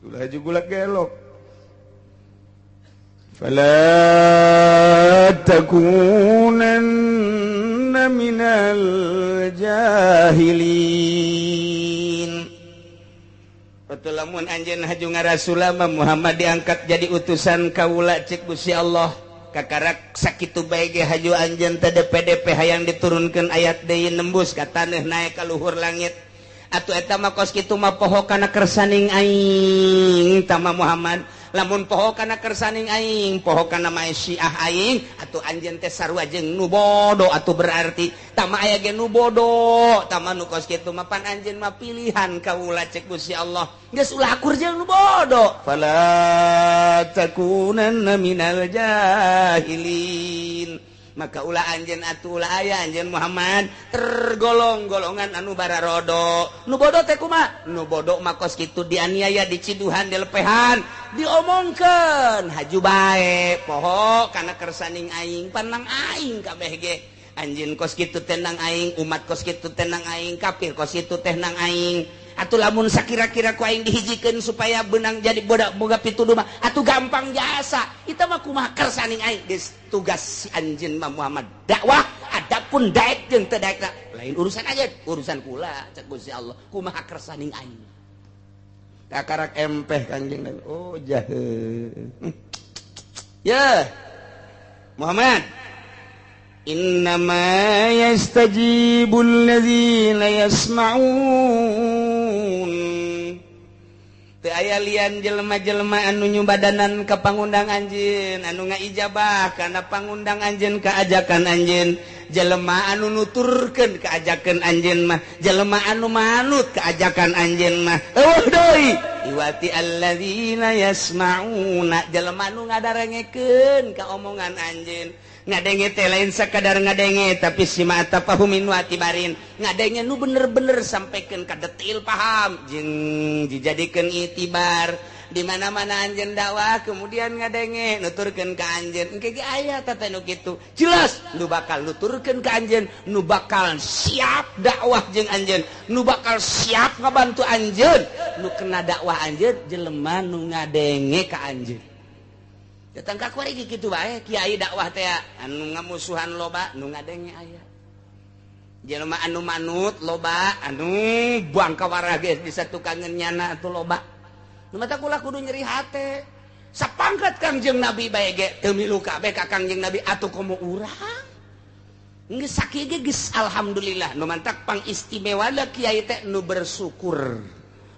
ulah gula gelok fala takunanna minal jahilin. Betul lamun anjeun haju ngarasulama Muhammad diangkat jadi utusan kaula cek Gusti Allah kakarak sakitu bae ge haju anjeun teh DPDP hayang diturunkeun ayat deui nembus ka taneuh naek ka luhur langit atuh eta mah kos kitu mah poho kana kersaning aing tama Muhammad lamun poho kana kersaning aing poho kana maesyiah aing atuh anjeun teh sarua jeung nu bodoh atuh berarti tama aya ge nu bodoh tama nu kos kitu mah pan anjeun mah pilihan kaula cek Gusti Allah geus ulah akur jeung nu bodoh fala takunanna minal jahilin. Maka ulah anjeun atuh ulah aya anjeun Muhammad tergolong golongan anu bararodo nu bodoh teh kumaha nu bodoh mah kos kitu dianiaya diciduhan dilepehan diomongkeun haju bae poho kana kersaning aing panang aing kabeh ge anjeun kos kitu teh nang aing umat kos kitu teh nang aing kafir kos kitu teh nang aing atuh lamun sakira-kira ku aing dihijikeun supaya benang jadi bodak boga pituduh mah atuh gampang jasa itu mah kumaha kersaning aing geus tugas si anjeun mah Muhammad dakwah adab Adapun daek jeung teu daek lain urusan aja, urusan kula cek Gusti Allah, kumaha kersaning aing. Kakarak empeh Kangjeng Nabi. Oh jahe. Ya Muhammad, innama yastajibul ladzina yasma'un. Teu aya lian jelema-jelema anu nyubadanan ka pangundang anjeun, anu ngaijabah kana pangundang anjeun ka ajakan anjeun, jelema anu nuturkeun ka ajakan anjeun mah, jelema anu manut ka ajakan anjeun mah. Eueuh deui iwati alladzina yasma'una, jelema anu ngadarengekeun ka omongan anjeun. Ngadenge teh lain sakadar ngadenge, tapi sima tafahumin wa tibarin, ngadenge nu bener-bener sampaikan ka detail paham jeung dijadikeun itibar. Di mana-mana anjeun dakwah kemudian ngadenge nuturkeun ka anjeun, engke ge aya teh nu kitu jelas nu bakal nuturkeun ka anjeun, nu bakal siap dakwah jeung anjeun, nu bakal siap ngabantu anjeun, nu kena dakwah anjeun jelema nu ngadenge ka anjeun. Datang ka kuari kitu bae kiai dakwah teh anu ngamusuhan loba, nu ngadenge aya. Jelema anu manut loba, anu buang ka warah geus bisa tukangeun nyana atuh loba. Nu mata kula kudu nyeri hate. Sapangkat Kangjeng Nabi bae ge teu milu kabeh ka Kangjeng Nabi atuh komo urang. Geus sakieu ge geus alhamdulillah. Nu mantak pangistimewana kiai teh nu bersyukur.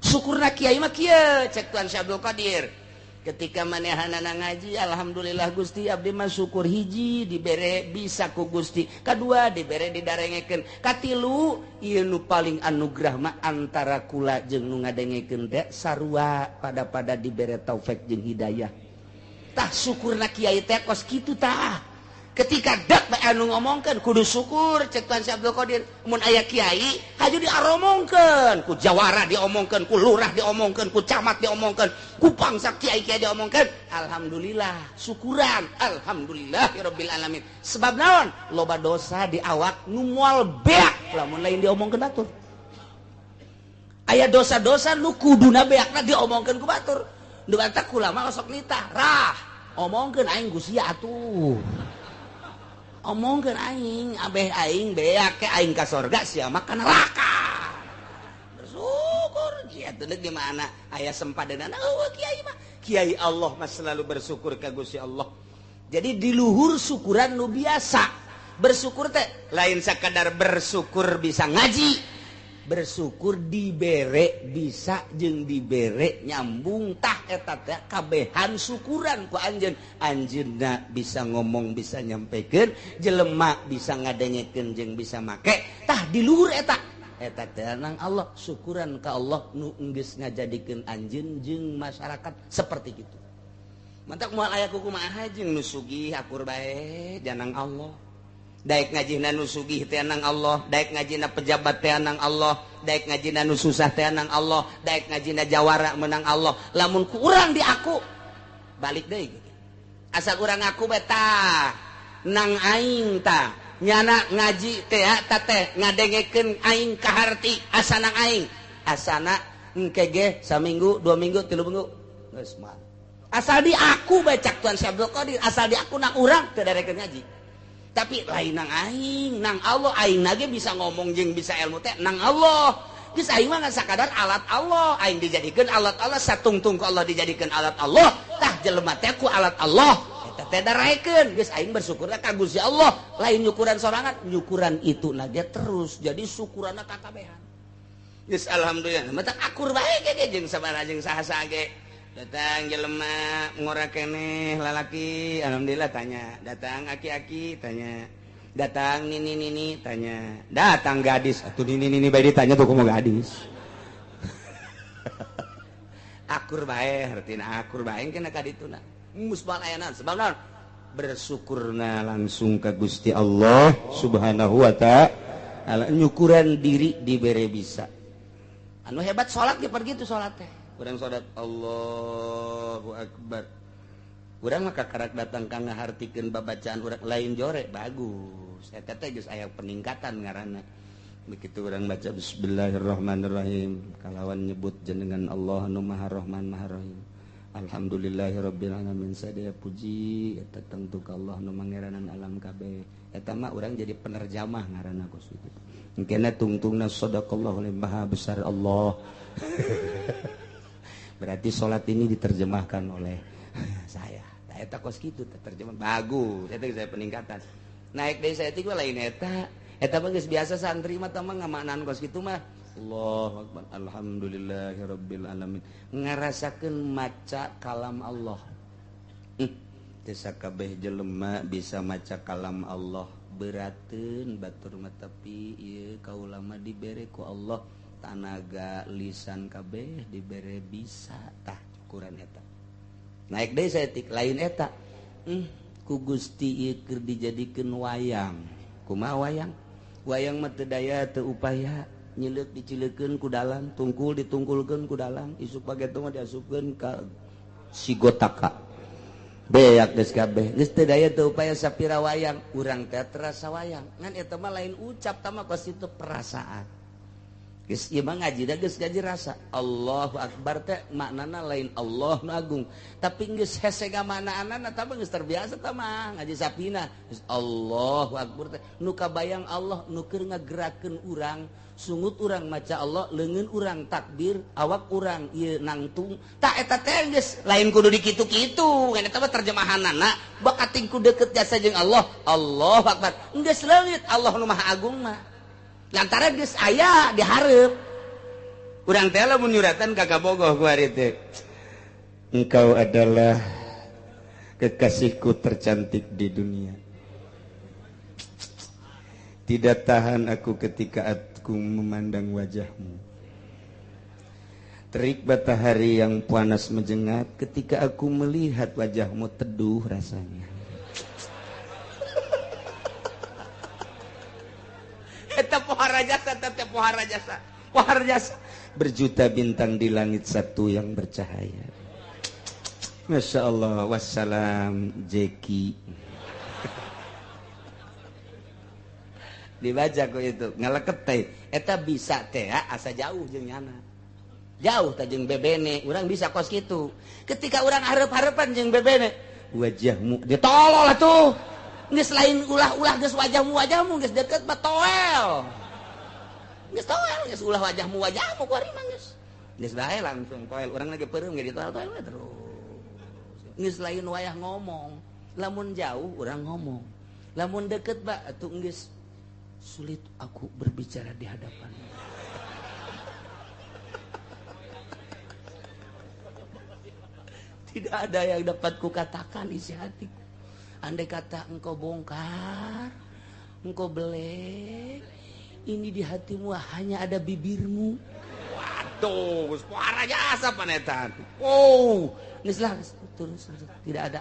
Syukurna kiai mah kieu cek Tuan Syekh Abdul Qadir. Ketika manehanana ngaji, alhamdulillah Gusti abdi mah syukur, hiji dibere bisa ku Gusti, kadua dibere didarengekeun, katilu ieu nu paling anugerah mah antara kula jeung nu ngadengekeun teh sarua pada-pada dibere taufik jeung hidayah. Tah syukurna kiai teh kos kitu tah. Ketika dak bae anu ngomongkeun kudu syukur cek Tuan Syekh Abdul Qadir. Mun aya kiai haju diaromongkeun, ku jawara diomongkeun, ku lurah diomongkeun, ku camat diomongkeun, ku bangsa kiai-kiai diomongkeun. Alhamdulillah, syukuran, alhamdulillahirabbil alamin. Sebab naon? Loba dosa di awak nu moal beak lamun lain diomongkeun batur. Aya dosa-dosa nu kuduna beakna diomongkeun ku batur. Nu batak ulama osok nitah, rah, omongkeun aing Gusti atuh. Omongkeun aing, abeh aing beak ke aing ka sorga sia mah ka neraka. Bersyukur kieu teh di mana aya sempadanana eueuh kiai mah. Kiai Allah mah selalu bersyukur ka Gusti Allah. Jadi di luhur syukuran nu biasa. Bersyukur teh lain sakadar bersyukur bisa ngaji. Bersyukur dibere bisa jeung dibere nyambung tah eta teh kabehan syukuran ku anjeun. Anjeunna bisa ngomong bisa nyampekeun, jelema bisa ngadengekeun jeung bisa make tah di luhur eta. Eta teh nang Allah, syukuran ka Allah nu geus ngajadikeun anjeun jeung masyarakat seperti kitu. Mantak moal aya kumaha jeung nu sugih akur bae janang Allah. Daek ngajina nu sugih teh nang Allah, daek ngajina pejabat teh nang Allah, daek ngajina nu susah teh nang Allah, daek ngajina jawara menang Allah. Lamun ku urang di aku balik deui gitu. Asa urang aku bae tah nang aing tah nyana ngaji teh ta teh ngadengekeun aing kaharti asa nang aing. Asana engke ge saminggu, 2 minggu, 3 minggu geus mah. Asal di aku bae cak Tuan Syekh Abdul Qadir, asal di aku nang urang teu darekeun ngaji. Tapi lain nang aing, nang Allah aing nage bisa ngomong jeung bisa ilmu teh nang Allah. Geus aing mah ngan sakadar alat Allah, aing dijadikeun alat Allah, satungtung ku Allah dijadikeun alat Allah. Tah jelema teh ku alat Allah, eta teh daraekeun. Geus aing bersyukurna ka Gusti Allah, lain nyukuran sorangan, nyukuran itu nage terus. Jadi syukuranna kakabehan. Geus alhamdulillah, mata akur bae ge jeung sabaraha jeung saha-saha ge. Datang jelema ngora keneh lalaki, alhamdulillah tanya. Datang aki-aki tanya. Datang nini-nini tanya. Datang gadis, atuh nini-nini bae ditanya tuh kumaha gadis. Akur bae, hartina akur bae kena ka dituna. Musbal ayana sebab naon? Bersyukurna langsung ka Gusti Allah Subhanahu wa ta'ala. Nyukuran diri dibere bisa. Anu hebat salat ge pergi tuh salat teh. Urang salat Allahu Akbar. Urang mah kakarak datang ka ngahartikeun babacaan urang lain jore bagus. Eta teh geus aya peningkatan ngaranna. Begitu urang baca bismillahirrahmanirrahim kalawan nyebut jenengan Allah nu Maha Rahman Maha Rahim. Alhamdulillahirabbil alamin sadaya puji eta tangtu ka Allah nu mangeranan alam kabeh. Eta mah urang jadi penerjamah ngaranna kos kitu. Engkena tungtungna sadaqallahu maha besar Allah. Berarti salat ini diterjemahkan oleh saya. Tah eta kos kitu terjemah bagus. Eta saya peningkatan. Naik deui saeutik mah lain eta. Eta mah geus biasa santri mah tah mah ngamaknaan kos kitu mah. Allahu akbar alhamdulillahirabbil alamin. Ngarasakeun maca kalam Allah. Teu sakabeh jelema bisa maca kalam Allah. Berateun batur mah tapi ieu kaula mah dibere ku Allah tanaga lisan kabeh dibere bisa tah ukuran eta. Naik deui saeutik lain eta. Ku Gusti ieu keur dijadikeun wayang. Kumaha wayang? Wayang mah teu daya teu upaya. Nyileuk dicileukeun ku dalang, tungkul ditungkulkeun ku dalang, isuk pageto mah diasupkeun ka sigotaka. Beak geus kabeh, geus teu daya teu upaya sapira wayang, urang teh terasa wayang. Ngan eta mah lain ucap tah mah kos itu perasaan. Geus ieu mah ngajina geus ngaji rasa. Allahu akbar teh maknana lain Allah nu agung, tapi geus hese ngamanaanana tah mah geus terbiasa tah mah ngaji sapina. Geus Allahu akbar teh nu kabayang Allah nu keur ngagerakeun urang. Sungut urang maca Allah, leungeun urang takbir, awak urang ieu nangtung. Tah eta teh geus lain kudu dikitu-kitu, ngan eta mah terjemahanana bakating ku deukeut jasa jeung Allah. Allahu akbar. Geus leungit Allah nu Maha Agung mah. Lantaran geus aya dihareup. Urang teh lamun nyuratan ka kabogoh ku ari teh. Engkau adalah kekasihku tercantik di dunia. Tidak tahan aku ketika aku memandang wajahmu. Terik matahari yang panas menjengat ketika aku melihat wajahmu teduh rasanya. Eta pohara jasa, teh pohara jasa, pohara jasa. Berjuta bintang di langit satu yang bercahaya. Masya Allah, wassalam Jeki. Dibaca ku itu ngaleket teh eta bisa teh asa jauh jeung nyana jauh teh jeung bebene urang bisa kos kitu ketika urang hareup-hareupan jeung bebene wajahmu ditolol atuh geus lain ulah-ulah geus wajahmu geus deket mah toel geus toel geus ulah wajahmu ku ari mah geus geus bae langsung toel urang lagi peureum ge ditolol terus geus lain wayah ngomong lamun jauh urang ngomong lamun deket ba atuh geus sulit aku berbicara di hadapanmu. Tidak ada yang dapat kukatakan isi hatiku. Andai kata engkau bongkar, engkau belek, ini di hatimu hanya ada bibirmu. Waduh, suara jasa panetan. Oh, nislah terus tidak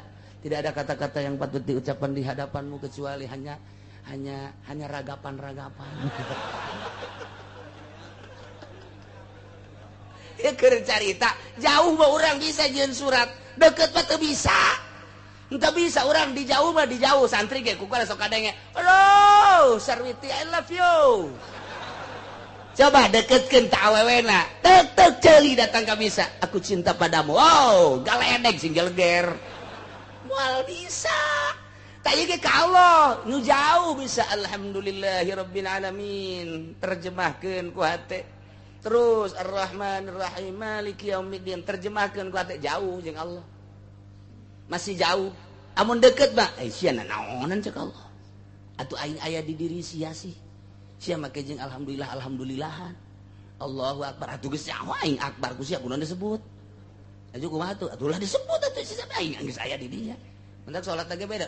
ada kata-kata yang patut diucapkan di hadapanmu kecuali hanya ragapan-ragapan. Ya keur carita, jauh mah urang bisa jeung surat, deket mah teu bisa. Teu bisa urang di jauh mah di jauh santri ge ku sok kadenge. Halo, Sarwiti I love you. Coba deketkeun ta awewena. Tek tek ceuli datang ka bisa. Aku cinta padamu. Oh, galedeg sing geleger. Moal bisa. Tadi ke Allah nu jauh bisa alhamdulillahirabbil alamin terjemahkeun ku hate terus arrahmanirrahim maliki yaumiddin terjemahkeun ku hate jauh jeung Allah masih jauh amun deket mah sia naonan cek Allah atuh aing aya di diri sia sih sia make jeung alhamdulillah alhamdulillahan Allahu akbar atuh geus nyaho aing akbar ku sia kunaon disebut atuh kumaha atuh atuh lah disebut atuh sia aing geus aya di dinya. Mentak sholat lagi beda.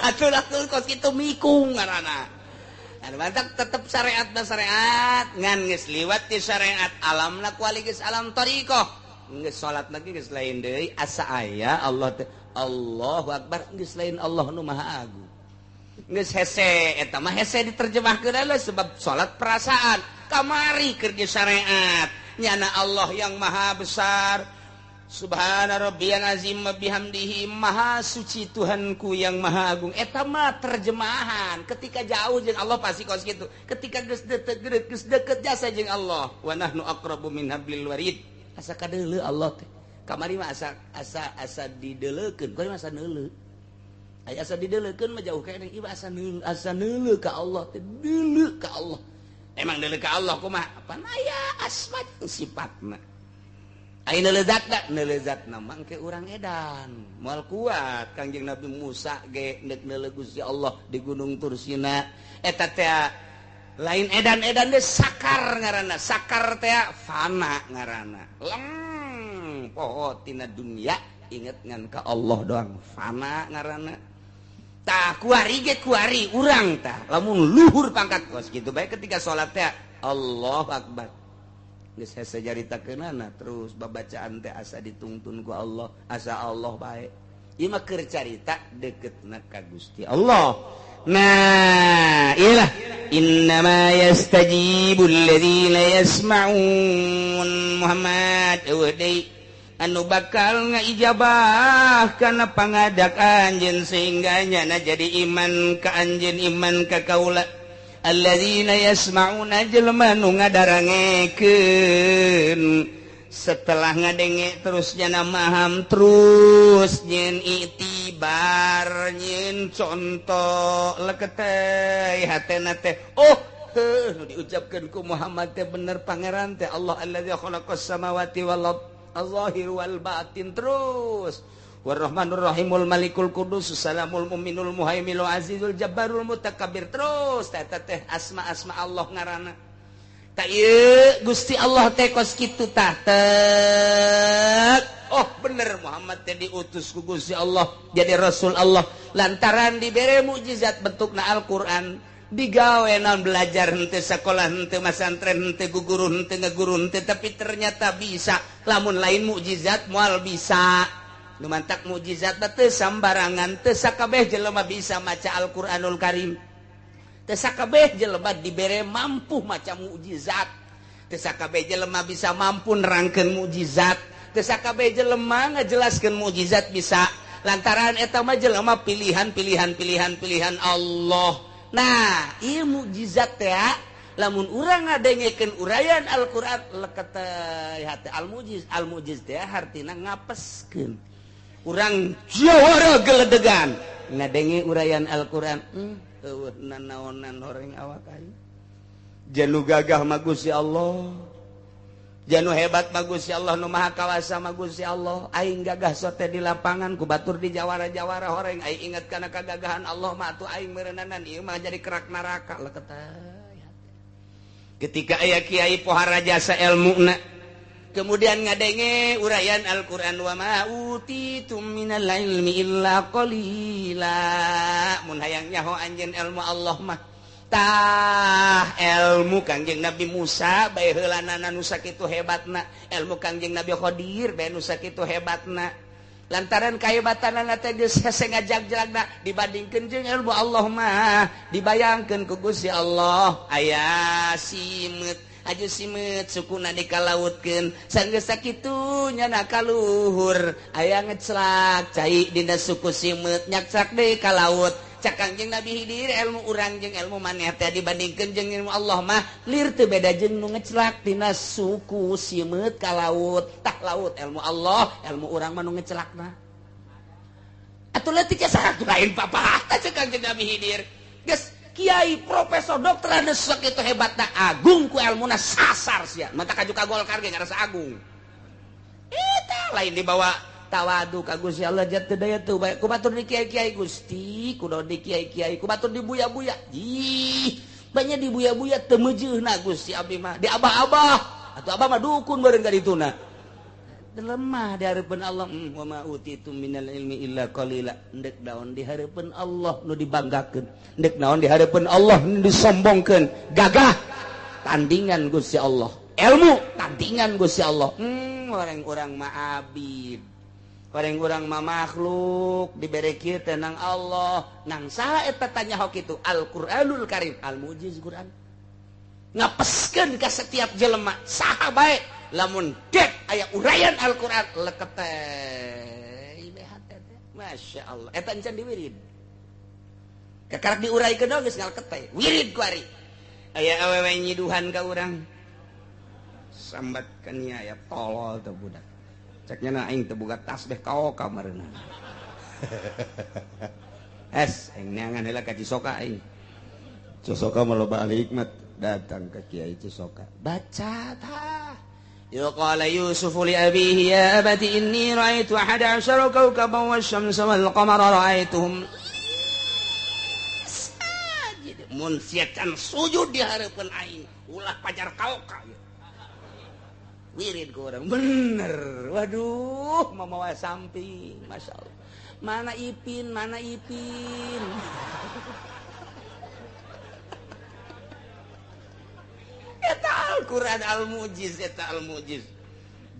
Atur atur kos kitu mikung ngaranna. Anu mantak tetep syariat na syariat ngan geus liwat ti syariat alamna kuali geus alam thariqah. Geus salat lagi geus lain deui asa aya Allah teh Allahu akbar geus lain Allah nu Maha Agung. Geus hese eta mah hese diterjemahkeun sebab salat perasaan kamari keur syariat. Nyana Allah yang maha besar Subhana rabbiyal azim wa bihamdihi, maha suci Tuhanku yang maha agung. Eta mah terjemahan ketika jauh jeung Allah pasti kos kitu. Ketika geus deket, geus deket jasa jeung Allah, wa nahnu aqrabu min hablil warid, asa kadeuleu Allah teh. Kamari mah asa asa asa dideleukeun, kuari mah asa neuleu. Aya asa dideleukeun mah jauh keneh, ieu asa neuleu, asa neuleu ka Allah teh, deuleu ka Allah. Emang deuleu ka Allah kumaha? Pan aya asma sifatna. Ayo lezat lezat nama ke urang edan moal kuat. Kangjeng Nabi Musa ge nek neuleuh Gusti Allah di Gunung Tursina eta teh lain edan-edan deh, sakar ngaranna, sakar teh fana ngaranna, leng poho tina dunia, inget ngan ka Allah doang, fana ngaranna. Tah, kuari ge kuari urang tah lamun luhur pangkat kos kitu bae ketika salat teh Allahu Akbar, geus hese caritakeunana, terus babacaan teh asa ditungtun ku Allah, asa Allah bae. Ieu mah keur carita deketna ka Gusti Allah. Nah, iyalah, innama yastajibul ladzina yasma'un. Muhammad, eueuh deui anu bakal ngaijabah kana pangadak anjeun sehingga nyana jadi iman ka anjeun, iman ka kaula, alladzina yasma'una, jelema nu ngadarangekeun. Setelah ngadenge terus nyana maham, terus nyen itibar, nyen contoh, leketeh hatena teh, oh heuh, nu diucapkeun ku Muhammad teh bener, pangeran teh Allah allazi khalaqas samawati wal ard, al-zahir wal batin, terus Warrahmanur Rahimul Malikul Qudus Salamul Muminul Muhaimilul Azizul Jabbarul Mutakabbir, terus teh teh asma-asma Allah ngaranna. Tak ieu Gusti Allah teh kos kitu tah tek. Oh bener, Muhammad teh diutus ku Gusti Allah jadi Rasul Allah lantaran dibere mukjizat bentukna Al-Qur'an, digawe naon, belajar henteu, sekolah henteu, masantren henteu, guguru henteu, ngeguru henteu, tapi ternyata bisa. Lamun lain mukjizat moal bisa. Nu mantak mukjizat teh sambarangan, teu sakabeh jelema bisa maca Al-Qur'anul Karim, teu sakabeh jelema dibere mampu maca mukjizat, teu sakabeh jelema bisa mampu nerangkeun mukjizat, teu sakabeh jelema ngajelaskeun mukjizat bisa, lantaran eta mah jelema pilihan, pilihan, pilihan, pilihan Allah. Nah, ieu mukjizat teh lamun urang ngadengekeun uraian Al-Qur'an leket hate. Al-mujiz, al-mujiz teh hartina ngapeskeun. Urang jawara geledegan ngadenge uraian Al-Qur'an, eueuh nanaonan horeng awak aing. Janu gagah mah Gusti Allah, janu hebat mah Gusti Allah, nu maha kawasa mah Gusti Allah. Aing gagah sote di lapangan, ku batur di jawara-jawara horeng, aing inget kana kagagahan Allah mah atuh aing meureunana ieu mah jadi kerak neraka. Leket ketika aya kiai pohara jasa elmuna, kemudian ngadenge uraian Al-Qur'an, wa ma utitum minal ilmi illa qalila, mun hayang nyaho anjeun ilmu Allah mah tah ilmu Kangjeng Nabi Musa bae heulanana nu sakitu hebatna, ilmu Kangjeng Nabi Khadir bae nu sakitu hebatna, lantaran kahebatanana teh geus hese ngajag-jagna dibandingkeun jeung ilmu Allah mah. Dibayangkeun ku Gusti Allah aya simeut, aju simeut sukuna dikalautkeun, sanggeus sakitu nyana kaluhur aya ngeclak cai dina suku simeut, nyakcak deui ka laut. Cak Kangjeng Nabi Hidir, ilmu urang jeung ilmu maneh teh dibandingkeun jeung ilmu Allah mah lir teu beda jeung nu ngeclak tina suku simeut ka laut. Tah, laut ilmu Allah, ilmu urang mah nu ngecelakna atuh leutik saha lain papah. Cak Kangjeng Nabi Hidir, geus kiai, profesor, dokter anu sakitu hebatna, agung ku ilmuna, sasar sia mata kaju ka Golkar ge ngarasa agung. Eta lain dibawa tawadu ka Gusti Allah, jatuh daya tuh bae ku batur di kiai-kiai, Gusti kudu di kiai-kiai, ku batur di buya-buya, ih banyak di buya-buya teu meujeuna, Gusti abdi mah di abah-abah atuh, abah mah dukun bareng ka dituna, lemah di hareupeun Allah. Wa ma utitum minal ilmi illa qalila. Endek naon di hareupeun Allah nu dibanggakeun, endek naon di hareupeun Allah nu disombongkeun? Gagah tandingan Gusti Allah, ilmu tandingan Gusti Allah. Orang-orang mah abid, orang-orang mah makhluk dibere kieu teh nang Allah, nang saha eta tanya hok itu? Al-Qur'anul Karim, al-mujiz Quran ngapeskeun ka setiap jelema saha bae lamun dek. aya uraian Al-Qur'an leket teh Masya Allah eta encan diwirid kakarak diuraikeun geus ngaleket teh wirid ku ari aya awewe nyiduhan ka urang sambat kan nya aya tolol teh budak cek nya aing teu boga tasbih kaoka mareuna es aing neangan heula ka Cisoka aing Cisoka mah loba ahli hikmat datang ke Kiai Cisoka baca tah قال يوسف لأبيه يا أبت إني رأيت 11 كوكبا والشمس والقمر رأيتهم ساجد mun sia can sujud di hareupeun aing ulah pajar kaoka wirid ku urang bener waduh mamawa samping Masya Allah mana Ipin mana Ipin eta Al-Qur'an al-mujiz eta al-mujiz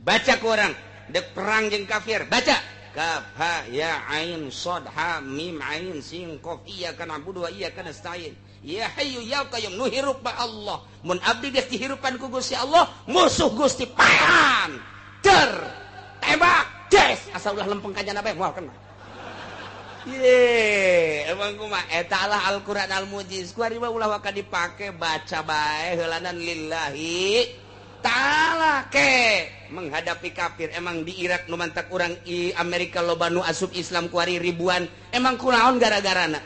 baca ku urang dek perang jeung kafir baca kaf ha ya ain shad ha mim ain sin qaf iyyaka na'budu wa iyyaka nasta'in ya hayyu ya qayyum nu hirup ba Allah mun abdi geus dihirupan ku Gusti Allah musuh Gusti paehan der tembak des asa ulah lempeng ka jana bae moal kena ye emang kumaha eta lah Al-Qur'an al-mujiz ku ari mah ulah waka dipake baca bae heulanan lillahi ta'ala ke menghadapi kafir emang di Irak nu mantak urang i Amerika loba nu asup Islam ku ari ribuan emang kunaon gara-garana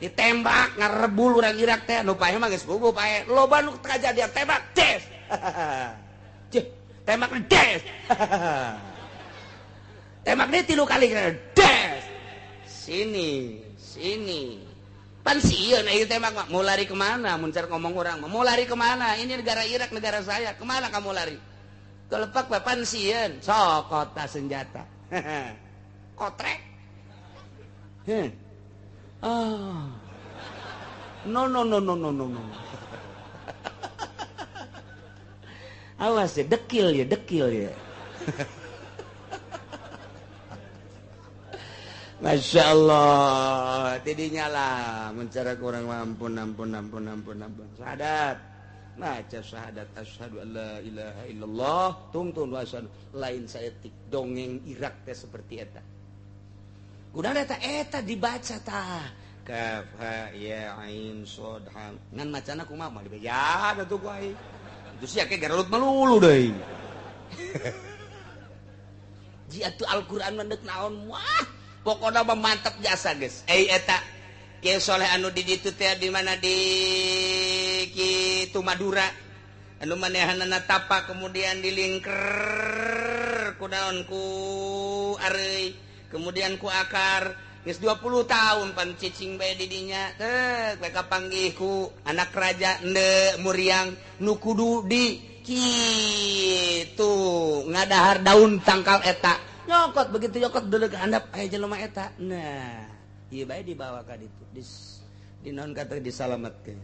ditembak ngarebul urang Irak teh nu pae mah geus bubu pae loba nu kajadian tembak des cih tembak des tembak deui 3 kali des sini sini pan sieun ieu tembak mah mau lari kemana mun car ngomong urang mah mau lari kemana ini negara Irak negara saya kemana kamu lari kelepak bae pan sieun sok kota senjata kotrek heh ah no no no no no no no awas ya dekil ya dekil ya. Masya Allah tidinya lah mencara kurang ampun ampun ampun ampun ampun syahadat baca syahadat asyhadu alla ilaha illallah tungtun wa asyhadu lain saeutik dongeng Irak teh seperti eta kudu eta eta dibaca tah kaf ha ya ain shad ha ngan macana kumaha mah dibeja atuh ku aing itu sia ke garelut melulu deui ji atuh Al-Qur'an mah deuk naon wah pokokna mah mantap jasa geus eta Kiai Soleh anu di ditu teh di mana di kitu Madura anu manehanana tapa kemudian dilingker ku naon ku areuy kemudian ku akar geus 20 tahun pan cicing bae di dinya teh bae kapanggih ku anak raja ende muriang nu kudu di kitu ngadahar daun tangkal eta nyokot begitu nyokot dulu ke handap aya jelema eta nah ieu bae dibawa ka ditu di naon kata disalametkeun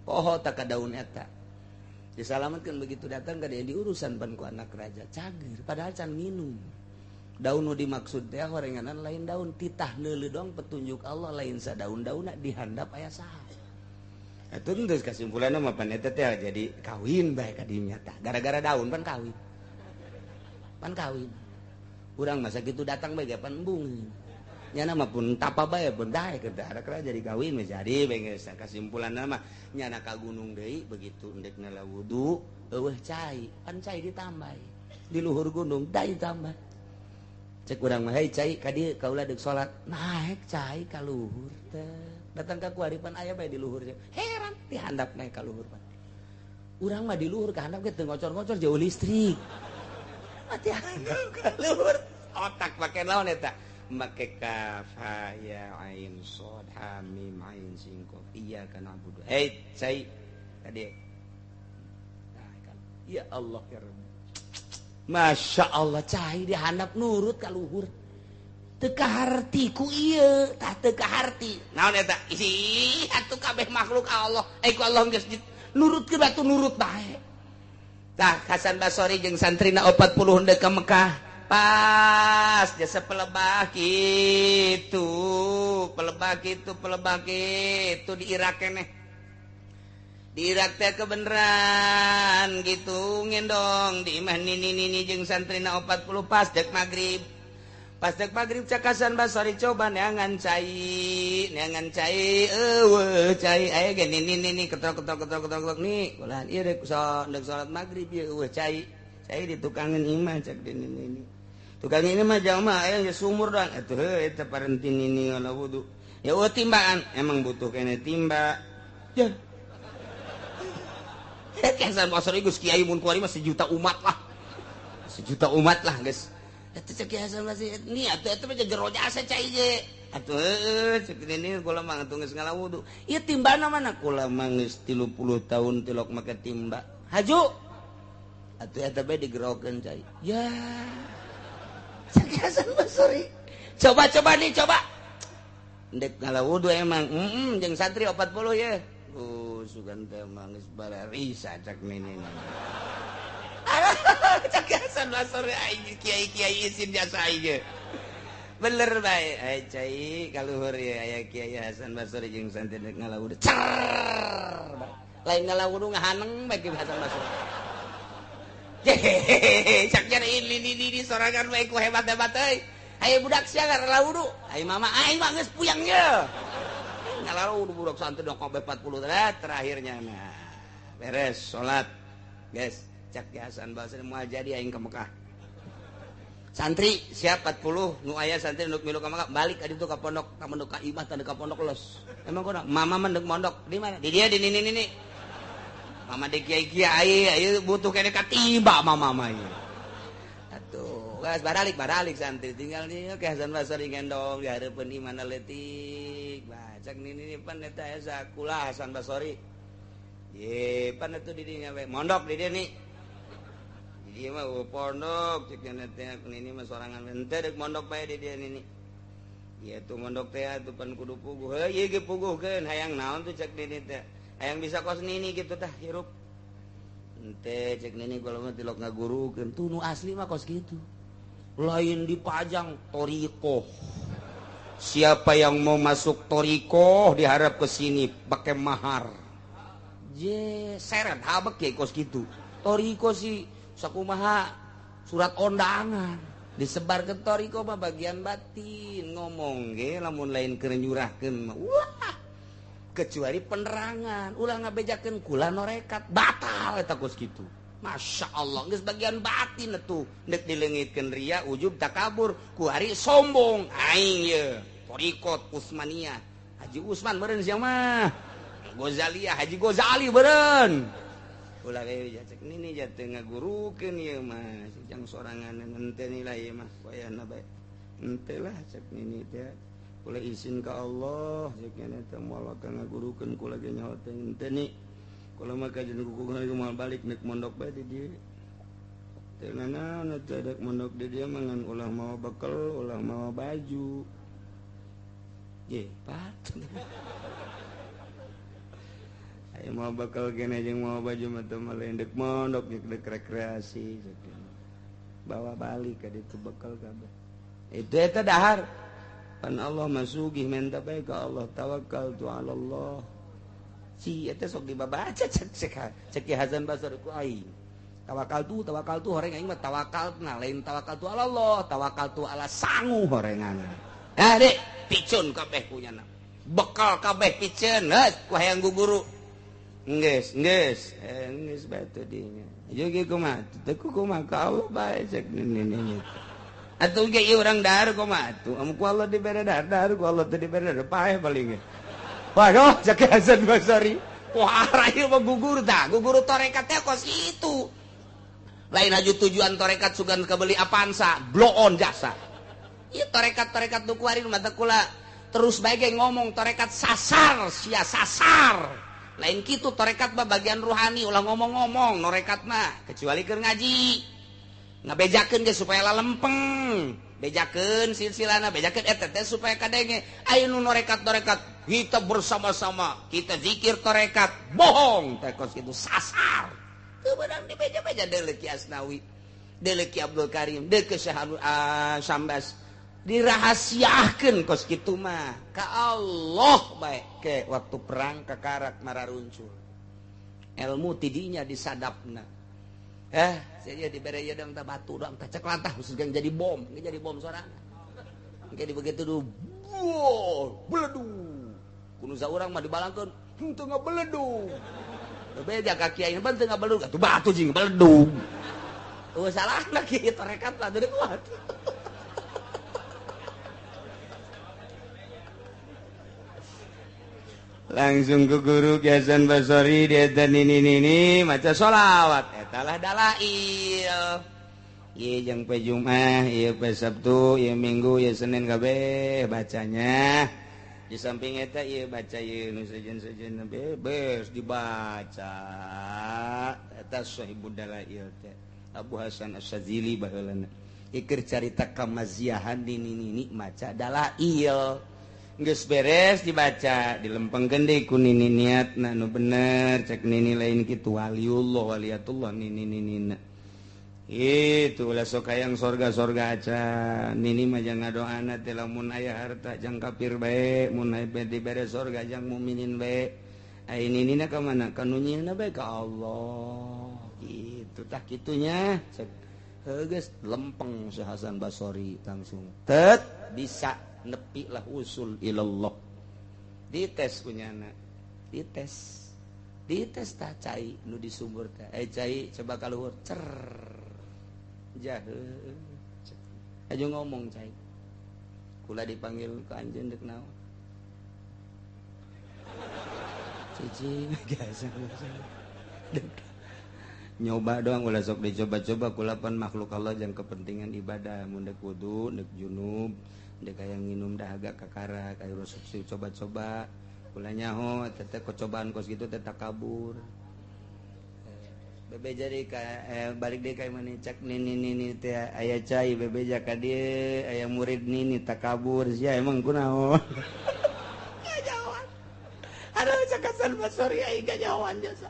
poho tak ka daun eta disalametkeun begitu datang ka dia diurusan pan ku anak raja cager padahal can minum daun nu dimaksud teh horenganan lain daun titah neuleuh doang petunjuk Allah lain sadaun-daunna dihandap aya saha eta geus kasimpulanna mah pan eta teh jadi kawin bae ka dinya tah gara-gara daun pan kawin urang masa gitu datang bae pan embung nyana mah pun tapa bae pun dae keur arek jadi kawin mah jadi bae geus kasimpulanna mah nyana ka gunung deui begitu endek nala wudu eueuh cai pan cai ditambah di luhur gunung dai tambah cek urang mah hei cai ka dieu kaula deuk salat naek cai ka luhur teh datang ka kuari pan aya bae di luhur heran dihandap naek ka luhur pan urang mah di luhur ka handap ge teu ngocor-ngocor jauh listrik mati handap ka luhur otak make naon eta make kaf ha ya ain shad ha mim ain sin qaf iyyaka na'budu hei cai tadi ya Allah ya Rabbi Masya Allah cai dihandap nurut ka luhur teu kaharti ku ieu tah teu kaharti naon eta ih atuh kabeh makhluk Allah ku Allah geus nurutkeun batu nurut bae tah Hasan Basori jeung santrina 40 henteu ka Mekah pas jasa pelebah kitu pelebah kitu pelebah kitu di Irak keneh Di Irak teh kebeneran gitu ngendong di imah nini-nini jeung santrina 40 pas dek magrib. Pas dek magrib cak Hasan Basri coba neangan cai eueuh cai aya ge nini-nini ketok ketok ketok ketok ketok nih ulah ieu dek salat magrib ieu eueuh cai cai ditukangeun imah cak nini-nini. Tukang ini mah jauh mah aya geus sumur doang atuh heuh eta parenti nini ngala wudu. Ya eueuh timbaan emang butuh kene timba. Ya. Hasan Basri geus kiai mun kuari mah sejuta umat lah. Sejuta umat lah geus. Eta cek Hasan Basri ni atuh eta mah jero jasa cai ge. Atuh heueuh cek nini kula mah atuh geus ngala wudu. Ieu timbana mana kula mah geus 30 tahun tilok make timba. Haju. Atuh eta bae digerokeun cai. Ya. Cek Hasan Basri. Coba-coba nih coba. Ndek ngala wudu emang jeung santri 40 ye. Sugan teh mah geus bararisa cak nini. Cak Hasan Basri aing kiai-kiai isin jasa aing. Bener bae ai cai kaluhur ye aya Kiai Hasan Basri jeung santri ngala wudu. Cer. Lain ngala wudu ngahaneng bae Ki Hasan Basri. Hehehe cak ini ini sorangan bae ku hebat-hebat euy. Ayo budak sia ngala wudu. Ai mama aing mah geus puyang ye. Ngalalu budak santri dong kabeh 40 terakhirnya nah beres salat guys cak Hasan Basri moal jadi aing ke Mekah santri siap 40 nu aya santri nu milu ka Mekah balik ka ditu ka pondok ka mondok ka imah tanda ka pondok los emang kono mama mendek mondok di mana di dia di nini nini mama di kiai kiai ayo butuh kene katiba mama mah ieu atuh geus baralik santri tinggal di ke Hasan Basri gendong di hareupeun imahna leutik cak nini pan eta aya sakulah Hasan Basri. Ye pan atuh di dinya we mondok di dieu nih. Di dieu mah pondok cek teh nini mah sorangan henteu deuk mondok bae di dieu nini. Ieu tuh mondok teh atuh pan kudu puguh. Heuh ieu ge puguhkeun hayang naon tuh cek nini teh. Hayang bisa kos nini kitu tah hirup. Henteu cek nini kula mah tilok ngagurukeun tuh nu asli mah kos kitu. Lain dipajang thoriqoh. Siapa yang mau masuk thoriqoh diharap ke sini pakai mahar. Je seret habek ya kos gitu. Thoriqoh sih sakumaha surat undangan disebar ke thoriqoh mah bagian batin ngomong ge lamun lain keur nyurahkeun mah wah kecuali penerangan ulah ngabejakeun kula norekat batal eta kos kitu. Masya Allah geus bagian batin atuh deuk dileungitkeun ria ujub takabur ku ari sombong aing ye thoriqot Utsmaniyah Haji Usman meureun sia mah Ghazaliyah Haji Ghazali meureun ulah we cek nini teu ngagurukeun ieu mah jang sorangan henteu nilai ieu mah wayahna bae henteu lah cek nini teh kula izin ka Allah cek nini teh moal ka ngagurukeun kula ge nyaho teh henteu ni kula mah kajian kuku moal balik nek mondok bae di dieu teu nanaon teh dek mondok di dieu mah ngan ulah mawa bekel ulah mawa baju ye pat aya mawa bekel kene jeung mawa baju mah teu mah dek mondok dek rekreasi bawa balik ka ditu bekel kabeh itu eta dahar pan Allah masugih menta bae ka Allah tawakal tu ala Allah. Si eta sok dibabaca cek cek Hasan Basri ku aing. Tawakal tu horeng aing mah tawakal na lain tawakal tu ala Allah, tawakal tu ala sangu horengan. Ha dek, picun kabeh punyana. Bekal kabeh piceun, heuh ku hayang guguru. Geus, geus, geus bae teh dinya. Ieu ge kumaha? Teu kumaha ka Allah bae cek nini. Atuh ge ieu urang dahar kumaha atuh? Amun ku Allah dibere dahar, dahar ku Allah teu dibere dahar, paeh paling ge. Waduh, cek Hasan Basri. Wah, ieu mah gugur tah, gugur tarekat teh kos itu. Lain aju tujuan tarekat sugan kebeli Avanza, blow on jasa. Ieu tarekat-tarekat nu kuari mata kula terus bae ge ngomong tarekat sasar, sia sasar. Lain kitu tarekat mah bagian ruhani ulah ngomong-ngomong norekat mah kecuali keur ngaji. Ngabejakeun ge supaya lalempeng. Bejakeun silsilana, bejakeun eta teh supaya kadenge. Ayo nu norekat-norekat kita bersama-sama, kita zikir tarekat, bohong teh kos kitu sasar. Teu beunang dibeja-beja deuleu Ki Asnawi, deuleu Ki Abdul Karim, deuleu Syekh Sambas. Dirahasiakeun kos kitu mah ka Allah bae ke waktu perang kakarak mararuncul. Ilmu tidinya disadapna. Saya dibere ieu dang tah batu doang tah cek lantah khusus jadi bom, jadi bom sorangan. Engke di begitu du. Beledug. Kuno saurang mah dibalangkeun, henteu ngabeledug. Bebeja ka kiai mah teu ngabeledug, atuh batu jeung beledug. Eueuh salahna kieu tarekat lah jadi kuat. Langsung ke guru Ki Hasan Basori dia dan ini maca sholawat eta lah dalail. Ieu jeung pe Jumat, ieu pe Sabtu, ieu Minggu, ieu Senin kabeh bacanya. Di samping eta ieu baca ieu nu sejen-sejen bebas dibaca. Eta Sahibud Dalail teh Abu Hasan Asy-Syadzili baheulana. Ieu carita kamaziahan di nini maca dalail. Geus beres dibaca dilempengkeun deui ku nini niatna nu bener cek nini lain kitu waliullah waliyatullah nini ninina. Itu ulah sok hayang sorga-sorga acan. Nini mah jang ngadoana teh lamun aya harta jang kafir bae, mun aya dibere sorga jang mukminin bae. Ai ninina ka mana? Ka nu nyieunna bae ka Allah. Itu tah kitunya cek heuh geus lempeng si Hasan Basori langsung. Tet bisa nepi lah usul ilallah. Dites kunyana, dites, dites tah cai nu di sumur teh. Cai coba kaluhur cer jahe. Aja ngomong cai. Kula dipanggil ke anjeun deuk naon? Cici biasa. Nyoba doang ulah sok dicoba-coba kulapan makhluk Allah jang kepentingan ibadah mun deuk wudu, deuk junub. Dek hayang nginum dahaga kakara kayak rusuk sih coba-coba kula nyaho teteh kecobaan kos gitu teteh kabur bebe jadi ka balik deui ka imah cek nini nini teh aya cai bebeja ka dieu aya murid nini takabur sia emang kunaon gajawan aduh cek Hasan Basori ai gajawan jasa.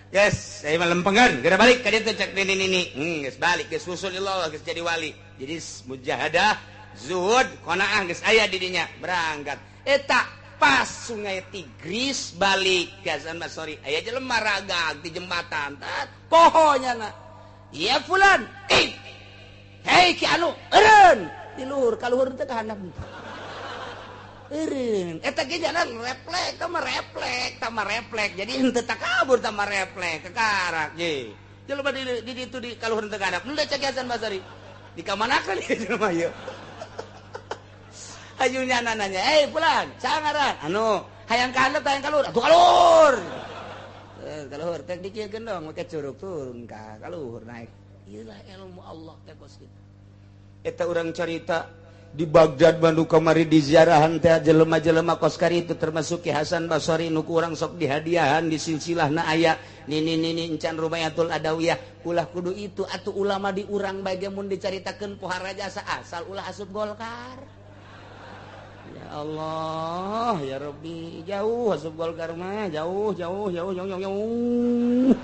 Guys, saya mah lempengan geura balik ka dieu teh cek nini nini geus balik geus usul Allah geus jadi wali. Jadi mujahadah zuhud qanaah geus aya di dinya berangkat eta pas sungai Tigris balik Ki Hasan Basori aya jelema ragag di jembatan tat poho nyana ya fulan hei ki anu eureun di luhur ka luhur teh ka handap eureun eta ge jalan reflek tah reflek tah reflek jadi henteu takabur tah reflek kakarak ye jelema di ditu di ka luhur teh ka handap nu cek Ki Hasan Basori dikamanakeun ieu jelema ieu. Ayunya nanya, pulang, sangaran, anu, hayang ka handap, hayang ka luhur, atuh ka luhur. Ka luhur, teh dikieun dong, make curug turun ka luhur naik. Ieulah ilmu Allah teh kos kitu. Eta urang carita di Baghdad Bandung kamari di ziarahan teh jelema-jelema kos kari itu termasuk Ki Hasan Basori nu ku urang sok dihadiahan di silsilahna aya nini nini encan Rubayatul Adawiyah ulah kudu itu atuh ulama di urang bae ge mun dicaritakeun pohara jasa asal ulah asup Golkar. Ya Allah, ya Rabbi, jauh asup Golkar mah, jauh jauh jauh jauh jauh. Jauh.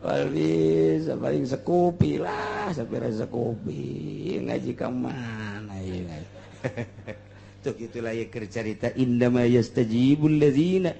Wal bisa paling sekupi lah, sampai rasa kopi ngaji ka mana ieu. Tuh gitulah ya cerita indama yastajibul ladzina